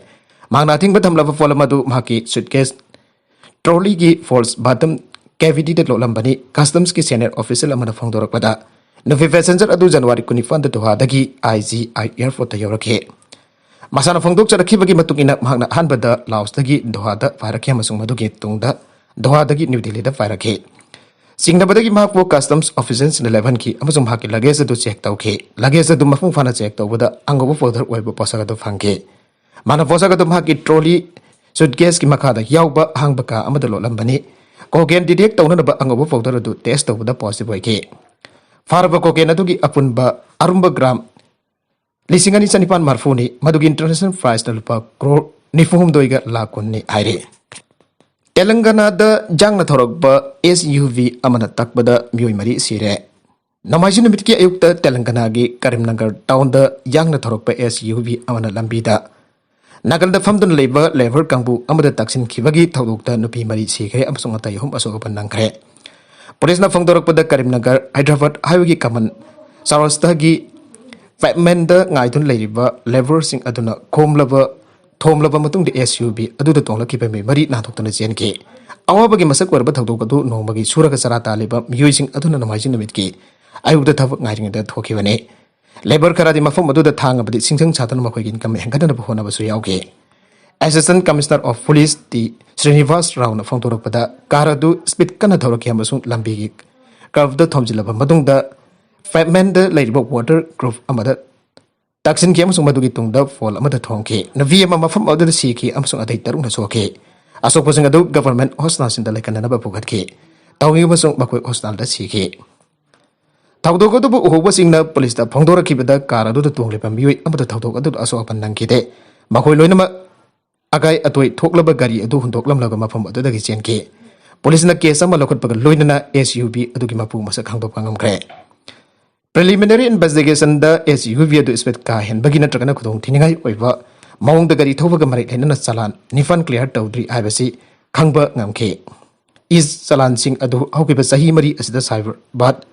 ꯃꯍꯥꯛꯅ ꯑꯊꯤꯡꯕ ꯊꯝꯂꯕ ꯄꯣꯠꯂꯝ ꯑꯗꯨ ꯃꯍꯥꯛꯀꯤ ꯁꯨꯠꯀꯦꯁ ꯇ꯭ꯔꯣꯂꯤꯒꯤ ꯐꯣꯜꯁ ꯕꯥꯇꯝ ꯀꯦꯚꯤꯇꯤꯗ ꯂꯣꯠꯂꯝꯕꯅꯤ꯫ ꯀꯁꯇꯝꯁꯀꯤ ꯁꯦꯅꯤꯌꯔ ꯑꯣꯐꯤꯁꯤꯌꯦꯜ ꯑꯃꯅ ꯐꯣꯡꯗꯣꯔꯛꯄꯗ, ꯅꯨꯄꯤ ꯄꯦꯁꯦꯟꯖꯔ ꯑꯗꯨ ꯖꯅꯋꯥꯔꯤ ꯀꯨꯟꯅꯤꯄꯥꯟꯗ ꯗꯣꯍꯥꯗꯒꯤ ꯑꯥꯏ ꯖꯤ ꯑꯥꯏ ꯑꯦꯌꯔꯄꯣꯔꯠꯇ ꯌꯧꯔꯛꯈꯤ꯫ ꯃꯁꯥꯅ ꯐꯣꯡꯗꯣꯛꯆꯔꯛꯈꯤꯕꯒꯤ ꯃꯇꯨꯡ ꯏꯟꯅ, ꯃꯍꯥꯛꯅ ꯑꯍꯥꯟꯕꯗ ꯂꯥꯑꯣꯁꯇꯒꯤ ꯗꯣꯍꯥꯗ ꯄꯥꯏꯔꯛꯈꯤ ꯑꯃꯁꯨꯡ ꯃꯗꯨꯒꯤ ꯇꯨꯡꯗ ꯗꯣꯍꯥꯗꯒꯤ ꯅ꯭ꯌꯨ ꯗꯤꯜꯂꯤꯗ ꯄꯥꯏꯔꯛꯈꯤ꯫ ꯆꯤꯡꯅꯕꯗꯒꯤ ꯃꯍꯥꯛꯄꯨ ꯀꯁꯇꯝꯁ ꯑꯣꯐꯤꯁꯤꯌꯦꯜꯁꯤꯡꯅ ꯂꯦꯞꯍꯟꯈꯤ ꯑꯃꯁꯨꯡ ꯃꯍꯥꯛꯀꯤ ꯂꯒꯦꯖ ꯑꯗꯨ ꯆꯦꯛ ꯇꯧꯈꯤ꯫ ꯂꯒꯦꯖ ꯑꯗꯨ ꯃꯄꯨꯡ ꯐꯥꯅ ꯆꯦꯛ ꯇꯧꯕꯗ ꯑꯉꯧꯕ ꯄꯥꯎꯗꯔ ꯑꯣꯏꯕ ꯄꯣꯠꯁꯛ ꯑꯗꯨ ꯐꯪꯈꯤ꯫ ꯃꯥꯅ ꯄꯣꯠꯁꯛ ꯑꯗꯨ ꯃꯍꯥꯛꯀꯤ ꯇ꯭ꯔꯣꯂꯤ ꯁꯨꯠꯀꯦꯁꯀꯤ ꯃꯈꯥꯗ ꯌꯥꯎꯕ ꯑꯍꯥꯡꯕ ꯀꯥ ꯑꯃꯗ ꯂꯣꯠꯂꯝꯕꯅꯤ꯫ ꯀꯣꯀꯦꯟ ꯗꯤꯇꯦꯛ ꯇꯧꯅꯅꯕ ꯑꯉꯧꯕ ꯄꯥꯎꯗꯔ ꯑꯗꯨ ꯇꯦꯁ ꯇꯧꯕꯗ ꯄꯣꯖꯤꯇꯤꯚ ꯑꯣꯏꯈꯤ꯫ ꯐꯥꯔꯕ ꯀꯣꯀꯦꯟ ꯑꯗꯨꯒꯤ ꯑꯄꯨꯟꯕ ꯑꯔꯨꯝꯕ ꯒ꯭ꯔꯥꯝ ꯂꯤꯁꯤꯡ ꯑꯅꯤ ꯆꯅꯤꯄꯥꯟ ꯃꯔꯤꯐꯨꯅꯤ, ꯃꯗꯨꯒꯤ ꯏꯟꯇꯔꯅꯦꯁꯅꯦꯜ ꯄ꯭ꯔꯥꯏꯁꯅ ꯂꯨꯄꯥ ꯀ꯭ꯔꯣꯔ ꯅꯤꯐꯨ ꯍꯨꯝꯗꯣꯏꯒ ꯂꯥꯈ ꯀꯨꯟꯅꯤ ꯍꯥꯏꯔꯤ꯫ ꯇꯦꯂꯪꯒꯅꯥꯗ ꯌꯥꯡꯅ ꯊꯧꯔꯛꯄ ꯑꯦꯁ ꯌꯨ ꯚꯤ ꯑꯃꯅ ꯇꯛꯄꯗ ꯃꯤꯑꯣꯏ ꯃꯔꯤ ꯁꯤꯔꯦ꯫ ꯅꯣꯡꯃꯥꯏꯖꯤꯡ ꯅꯨꯃꯤꯠꯀꯤ ꯑꯌꯨꯛꯇ ꯇꯦꯂꯪꯒꯅꯥꯒꯤ ꯀꯔꯤꯝꯅꯒꯔ ꯇꯥꯎꯟꯗ ꯌꯥꯡꯅ ꯊꯧꯔꯛꯄ ꯑꯦꯁ ꯌꯨ ꯚꯤ ꯑꯃꯅ ꯂꯝꯕꯤꯗ ꯅꯥꯀꯜꯗ ꯐꯝꯗꯨꯅ ꯂꯩꯕ ꯂꯦꯕꯔ ꯀꯥꯡꯕꯨ ꯑꯃꯗ ꯇꯛꯁꯤꯟꯈꯤꯕꯒꯤ ꯊꯧꯗꯣꯛꯇ ꯅꯨꯄꯤ ꯃꯔꯤ ꯁꯤꯈ꯭ꯔꯦ ꯑꯃꯁꯨꯡ ꯑꯇꯩ ꯑꯍꯨꯝ ꯑꯁꯣꯛ ꯑꯄꯟ ꯅꯪꯈ꯭ꯔꯦ꯫ ꯄꯨꯂꯤꯁꯅ ꯐꯣꯡꯗꯣꯔꯛꯄꯗ, ꯀꯔꯤꯝꯅꯒꯔ ꯍꯥꯏꯗ꯭ꯔꯕꯥꯗ ꯍꯥꯏꯋꯦꯒꯤ ꯀꯃꯟ ꯆꯥꯎꯔꯁꯇꯒꯤ ꯄꯦꯚꯃꯦꯟꯗ ꯉꯥꯏꯗꯨꯅ ꯂꯩꯔꯤꯕ ꯂꯦꯕꯔꯁꯤꯡ ꯑꯗꯨꯅ ꯈꯣꯝꯂꯕ, ꯊꯣꯝꯂꯕ ꯃꯇꯨꯡꯗ ꯑꯦꯁ ꯌꯨ ꯚꯤ ꯑꯗꯨꯗ ꯇꯣꯡꯂꯛꯈꯤꯕ ꯃꯤꯑꯣꯏ ꯃꯔꯤ ꯅꯥꯟꯊꯣꯛꯇꯨꯅ ꯆꯦꯟꯈꯤ꯫ ꯑꯋꯥꯕꯒꯤ ꯃꯁꯛ ꯑꯣꯏꯔꯕ ꯊꯧꯗꯣꯛ ꯑꯗꯨ ꯅꯣꯡꯃꯒꯤ ꯁꯨꯔꯒ ꯆꯔꯥ ꯇꯥꯜꯂꯤꯕ ꯃꯤꯑꯣꯏꯁꯤꯡ ꯑꯗꯨꯅ ꯅꯣꯡꯃꯥꯏꯖꯤꯡ ꯅꯨꯃꯤꯠꯀꯤ ꯑꯌꯨꯛꯇ ꯊꯕꯛ ꯉꯥꯏꯔꯤꯉꯩꯗ ꯊꯣꯛꯈꯤꯕꯅꯤ꯫ ꯂꯦꯕꯔ ꯈꯔꯗꯤ ꯃꯐꯝ ꯑꯗꯨꯗ ꯊꯥꯡꯉꯕꯗꯤ ꯁꯤꯡꯁꯪ ꯁꯥꯗꯨꯅ ꯃꯈꯣꯏꯒꯤ ꯏꯟꯀꯝ ꯍꯦꯟꯒꯠꯅꯅꯕ ꯍꯣꯠꯅꯕꯁꯨ ꯌꯥꯎꯈꯤ꯫ Assistant Commissioner of Police T Srinivas ꯔꯥꯎꯅ ꯐꯣꯡꯗꯣꯔꯛꯄꯗ, ꯀꯥꯔ ꯑꯗꯨ ꯁ꯭ꯄꯤꯗ ꯀꯟꯅ ꯊꯧꯔꯛꯈꯤ ꯑꯃꯁꯨꯡ ꯂꯝꯕꯤꯒꯤ ꯀꯔꯚꯇ ꯊꯣꯝꯖꯤꯜꯂꯕ ꯃꯇꯨꯡꯗ ꯄꯦꯚꯃꯦꯟꯗ ꯂꯩꯔꯤꯕ ꯋꯥꯇꯔ ꯄ꯭ꯔꯨꯐ ꯑꯃꯗ ꯇꯛꯁꯤꯟꯈꯤ ꯑꯃꯁꯨꯡ ꯃꯗꯨꯒꯤ ꯇꯨꯡꯗ ꯐꯣꯜ ꯑꯃꯗ ꯊꯣꯝꯈꯤ꯫ ꯅꯨꯄꯤ ꯑꯃ ꯃꯐꯝ ꯑꯗꯨꯗ ꯁꯤꯈꯤ ꯑꯃꯁꯨꯡ ꯑꯇꯩ ꯇꯔꯨꯛꯅ ꯁꯣꯛꯈꯤ꯫ ꯑꯁꯣꯛꯄꯁꯤꯡ ꯑꯗꯨ ꯒꯚꯔꯟꯃꯦꯟꯠ ꯍꯣꯁꯄꯤꯇꯥꯜꯁꯤꯡꯗ ꯂꯥꯌꯦꯡꯅꯅꯕ ꯄꯨꯈꯠꯈꯤ꯫ ꯇꯧꯈꯤꯕ ꯑꯃꯁꯨꯡ ꯃꯈꯣꯏ ꯍꯣꯁꯄꯤꯇꯥꯜꯗ ꯁꯤꯈꯤ꯫ ꯊꯧꯗꯣꯛ ꯑꯗꯨꯕꯨ ꯎꯍꯧꯕꯁꯤꯡꯅ ꯄꯨꯂꯤꯁꯇ ꯐꯣꯡꯗꯣꯔꯛꯈꯤꯕꯗ, ꯀꯥꯔ ꯑꯗꯨꯗ ꯇꯣꯡꯂꯤꯕ ꯃꯤꯑꯣꯏ ꯑꯃꯠꯇ ꯊꯧꯗꯣꯛ ꯑꯗꯨꯗ ꯑꯁꯣꯛ ꯑꯄꯟ ꯅꯪꯈꯤꯗꯦ꯫ ꯃꯈꯣꯏ ꯂꯣꯏꯅꯃꯛ ꯑꯀꯥꯏ ꯑꯇꯣꯏ ꯊꯣꯛꯂꯕ ꯒꯥꯔꯤ ꯑꯗꯨ ꯍꯨꯟꯗꯣꯛꯂꯝꯂꯒ ꯃꯐꯝ ꯑꯗꯨꯗꯒꯤ ꯆꯦꯟꯈꯤ꯫ ꯄꯨꯂꯤꯁꯅ ꯀꯦꯁ ꯑꯃ ꯂꯧꯈꯠꯄꯒ ꯂꯣꯏꯅꯅ ꯑꯦꯁ ꯌꯨ ꯚꯤ ꯑꯗꯨꯒꯤ ꯃꯄꯨ ꯃꯁꯛ ꯈꯪꯗꯣꯛꯄ ꯉꯝꯈ꯭ꯔꯦ꯫ Preliminary investigationꯗ ꯑꯦꯁ ꯌꯨ ꯚꯤ ꯑꯗꯨ ꯁ꯭ꯄꯤꯗ ꯀꯥ ꯍꯦꯟꯕꯒꯤ ꯅꯠꯇ꯭ꯔꯒꯅ ꯈꯨꯗꯣꯡ ꯊꯤꯅꯤꯡꯉꯥꯏ ꯑꯣꯏꯕ ꯃꯑꯣꯡꯗ ꯒꯥꯔꯤ ꯊꯧꯕꯒ ꯃꯔꯤ ꯂꯩꯅꯅ ꯆꯂꯥꯟ ꯅꯤꯄꯥꯟ ꯀ꯭ꯂꯤꯌꯥꯔ ꯇꯧꯗ꯭ꯔꯤ ꯍꯥꯏꯕꯁꯤ ꯈꯪꯕ ꯉꯝꯈꯤ꯫ ꯏ ꯆꯂꯥꯟꯁꯤꯡ ꯑꯗꯨ ꯍꯧꯈꯤꯕ ꯆꯍꯤ ꯃꯔꯤ ꯑꯁꯤꯗ ꯁꯥꯏꯕꯔꯥꯕꯥꯗ,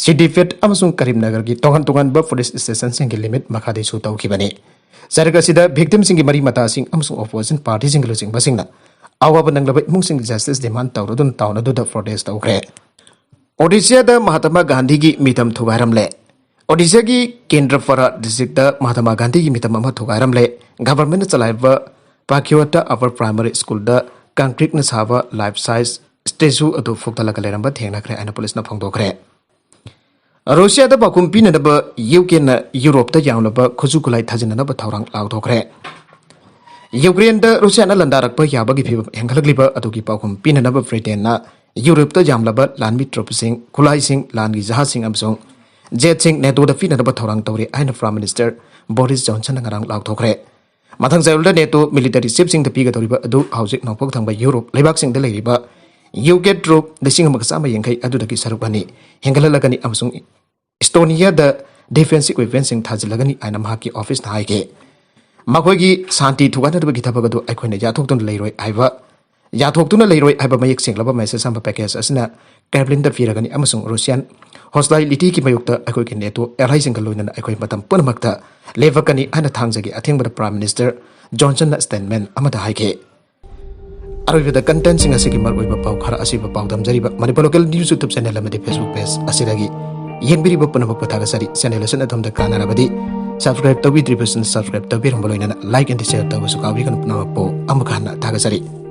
ꯁꯤꯗꯤꯄꯦꯠ ꯑꯃꯁꯨꯡ ꯀꯔꯤꯝꯅꯒꯔꯒꯤ ꯇꯣꯉꯥꯟ ꯇꯣꯉꯥꯟꯕ ꯄꯨꯂꯤꯁ ꯁ꯭ꯇꯦꯁꯟꯁꯤꯡꯒꯤ ꯂꯤꯃꯤꯠ ꯃꯈꯥꯗ ꯏꯁꯨ ꯇꯧꯈꯤꯕꯅꯤ꯫ ꯆꯔꯛ ꯑꯁꯤꯗ ꯚꯤꯛꯇꯤꯝꯁꯤꯡꯒꯤ ꯃꯔꯤ ꯃꯇꯥꯁꯤꯡ ꯑꯃꯁꯨꯡ ꯑꯣꯄꯣꯖꯤꯁꯟ ꯄꯥꯔꯇꯤꯁꯤꯡꯒꯤ ꯂꯨꯆꯤꯡꯕꯁꯤꯡꯅ ꯑꯋꯥꯕ ꯅꯪꯂꯕ ꯏꯃꯨꯡꯁꯤꯡꯒꯤ ꯖꯁꯇꯤꯁ ꯗꯤꯃꯥꯟ ꯇꯧꯔꯗꯨꯅ ꯇꯥꯎꯟ ꯑꯗꯨꯗ ꯄ꯭ꯔꯣꯇꯦꯁ ꯇꯧꯈ꯭ꯔꯦ꯫ ꯑꯣꯗꯤꯁꯥꯗ ꯃꯍꯥꯇꯃꯥ ꯒꯥꯟꯙꯤꯒꯤ ꯃꯤꯇꯝ ꯊꯨꯒꯥꯏꯔꯝꯂꯦ꯫ ꯑꯣꯗꯤꯁꯥꯒꯤ ꯀꯦꯟꯗ꯭ꯔꯄꯥꯔꯥ ꯗꯤꯁꯇ꯭ꯔꯤꯛꯇ ꯃꯍꯥꯇꯃꯥ ꯒꯥꯟꯙꯤꯒꯤ ꯃꯤꯇꯝ ꯑꯃ ꯊꯨꯒꯥꯏꯔꯝꯂꯦ꯫ ꯒꯚꯔꯟꯃꯦꯟꯠꯅ ꯆꯂꯥꯏꯕ ꯄꯥꯈꯤꯋꯥꯇꯥ ꯑꯄꯔ ꯄ꯭ꯔꯥꯏꯃꯥꯔꯤ ꯁ꯭ꯀꯨꯜꯗ ꯀꯪꯀ꯭ꯔꯤꯠꯅ ꯁꯥꯕ ꯂꯥꯏꯐ ꯁꯥꯏꯖ ꯁ꯭ꯇꯦꯆꯨ ꯑꯗꯨ ꯐꯨꯛꯇꯠꯂꯒ ꯂꯩꯔꯝꯕ ꯊꯦꯡꯅꯈ꯭ꯔꯦ ꯍꯥꯏꯅ ꯄꯨꯂꯤꯁꯅ ꯐꯣꯡꯗꯣꯛꯈ꯭ꯔꯦ꯫ ꯔꯨꯁꯤꯌꯥꯗ ꯄꯥꯎꯈꯨꯝ ꯄꯤꯅꯅꯕ ꯌꯨ ꯀꯦꯅ ꯌꯨꯔꯣꯞꯇ ꯌꯥꯝꯂꯕ ꯈꯨꯠꯁꯨ ꯈꯨꯠꯂꯥꯏ ꯊꯥꯖꯤꯟꯅꯅꯕ ꯊꯧꯔꯥꯡ ꯂꯥꯎꯊꯣꯛꯈ꯭ꯔꯦ꯫ ꯌꯨꯀ꯭ꯔꯦꯟꯗ ꯔꯨꯁꯤꯌꯥꯅ ꯂꯥꯟꯗꯥꯔꯛꯄ ꯌꯥꯕꯒꯤ ꯐꯤꯚꯝ ꯍꯦꯟꯒꯠꯂꯛꯂꯤꯕ ꯑꯗꯨꯒꯤ ꯄꯥꯎꯈꯨꯝ ꯄꯤꯅꯅꯕ ꯕ꯭ꯔꯤꯇꯦꯟꯅ ꯌꯨꯔꯣꯞꯇ ꯌꯥꯝꯂꯕ ꯂꯥꯟꯃꯤ ꯇ꯭ꯔꯨꯞꯁꯤꯡ, ꯈꯨꯠꯂꯥꯏꯁꯤꯡ, ꯂꯥꯟꯒꯤ ꯖꯍꯥꯖꯁꯤꯡ ꯑꯃꯁꯨꯡ ꯖꯦꯠꯁꯤꯡ ꯅꯦꯇꯣꯗ ꯄꯤꯅꯅꯕ ꯊꯧꯔꯥꯡ ꯇꯧꯔꯤ ꯍꯥꯏꯅ ꯄ꯭ꯔꯥꯏꯝ ꯃꯤꯅꯤꯁꯇꯔ ꯕꯣꯔꯤꯁ ꯖꯣꯟꯁꯟꯅ ꯉꯔꯥꯡ ꯂꯥꯎꯊꯣꯛꯈ꯭ꯔꯦ꯫ ꯃꯊꯪ ꯆꯌꯣꯜꯗ ꯅꯦꯇꯣ ꯃꯤꯂꯤꯇꯔꯤ ꯆꯤꯐꯁꯤꯡꯗ ꯄꯤꯒꯗꯧꯔꯤꯕ ꯑꯗꯨ ꯍꯧꯖꯤꯛ ꯅꯣꯡꯄꯣꯛ ꯊꯪꯕ ꯌꯨꯔꯣꯞ ꯂꯩꯕꯥꯛꯁꯤꯡꯗ ꯂꯩꯔꯤꯕ ꯌꯨ ꯀꯦ ꯇ꯭ꯔꯨꯞ ꯂꯤꯁꯤꯡ ꯑꯃꯒ ꯆꯥꯝꯃ ꯌꯥꯡꯈꯩ ꯑꯗꯨꯗꯒꯤ ꯁꯔꯨꯛ ꯑꯅꯤ ꯍꯦꯟꯒꯠꯍꯜꯂꯒꯅꯤ ꯑꯃꯁꯨꯡ ꯏꯁꯇꯣꯅꯤꯌꯥꯗ ꯗꯤꯐꯦꯟꯁꯤꯞ ꯋꯦꯄꯟꯁꯤꯡ ꯊꯥꯖꯤꯜꯂꯒꯅꯤ ꯍꯥꯏꯅ ꯃꯍꯥꯛꯀꯤ ꯑꯣꯐꯤꯁꯅ ꯍꯥꯏꯈꯤ꯫ ꯃꯈꯣꯏꯒꯤ ꯁꯥꯟꯇꯤ ꯊꯨꯒꯥꯏꯅꯅꯕꯒꯤ ꯊꯕꯛ ꯑꯗꯨ ꯑꯩꯈꯣꯏꯅ ꯌꯥꯊꯣꯛꯇꯨꯅ ꯂꯩꯔꯣꯏ ꯍꯥꯏꯕ, ꯌꯥꯊꯣꯛꯇꯨꯅ ꯂꯩꯔꯣꯏ ꯍꯥꯏꯕ ꯃꯌꯦꯛ ꯁꯦꯡꯂꯕ ꯃꯦꯁꯦꯖ ꯑꯃ ꯄꯦꯀꯦꯖ ꯑꯁꯤꯅ ꯀ꯭ꯔꯦꯝꯂꯤꯟꯗ ꯄꯤꯔꯒꯅꯤ ꯑꯃꯁꯨꯡ ꯔꯨꯁꯤꯌꯥꯟ ꯍꯣꯁꯇꯥꯏꯂꯤꯇꯤꯒꯤ ꯃꯥꯌꯣꯛꯇ ꯑꯩꯈꯣꯏꯒꯤ ꯅꯦꯇꯣ ꯑꯦꯂꯥꯏꯁꯤꯡꯒ ꯂꯣꯏꯅꯅ ꯑꯩꯈꯣꯏ ꯃꯇꯝ ꯄꯨꯝꯅꯃꯛꯇ ꯂꯦꯞꯄꯛꯀꯅꯤ ꯍꯥꯏꯅ ꯊꯥꯡꯖꯒꯤ ꯑꯊꯦꯡꯕꯗ ꯄ꯭ꯔꯥꯏꯝ ꯃꯤꯅꯤꯁꯇꯔ ꯖꯣꯟꯁꯟꯅ ꯁ꯭ꯇꯦꯠꯃꯦꯟ ꯑꯃꯗ ꯍꯥꯏꯈꯤ꯫ ꯑꯔꯣꯏꯕꯗ ꯀꯟꯇꯦꯟꯁꯤꯡ ꯑꯁꯤꯒꯤ ꯃꯔꯨꯑꯣꯏꯕ ꯄꯥꯎ ꯈꯔ ꯑꯁꯤꯕꯨ ꯄꯥꯎꯗꯝꯖꯔꯤꯕ Manipur local news YouTube channel ꯑꯃꯗꯤ ꯐꯦꯁꯕꯨꯛ ꯄꯦꯖ ꯑꯁꯤꯗꯒꯤ ꯌꯦꯡꯕꯤꯔꯤꯕ ꯄꯨꯝꯅꯃꯛꯄꯨ ꯊꯥꯒꯠꯆꯔꯤ꯫ ꯆꯦꯅꯦꯜ ꯑꯁꯤꯅ ꯑꯗꯣꯝꯗ ꯀꯥꯟꯅꯔꯕꯗꯤ subscribe ꯇꯧꯕꯤꯗ꯭ꯔꯤꯕꯁꯤꯡ subscribe ꯇꯧꯕꯤꯔꯝꯕ ꯂꯣꯏꯅꯅ like and share ꯇꯧꯕꯁꯨ ꯀꯥꯎꯕꯤꯒꯅꯨ꯫ ꯄꯨꯝꯅꯃꯛꯄꯨ ꯑꯃꯨꯛꯀ ꯍꯟꯅ ꯊꯥꯒꯠꯆꯔꯤ꯫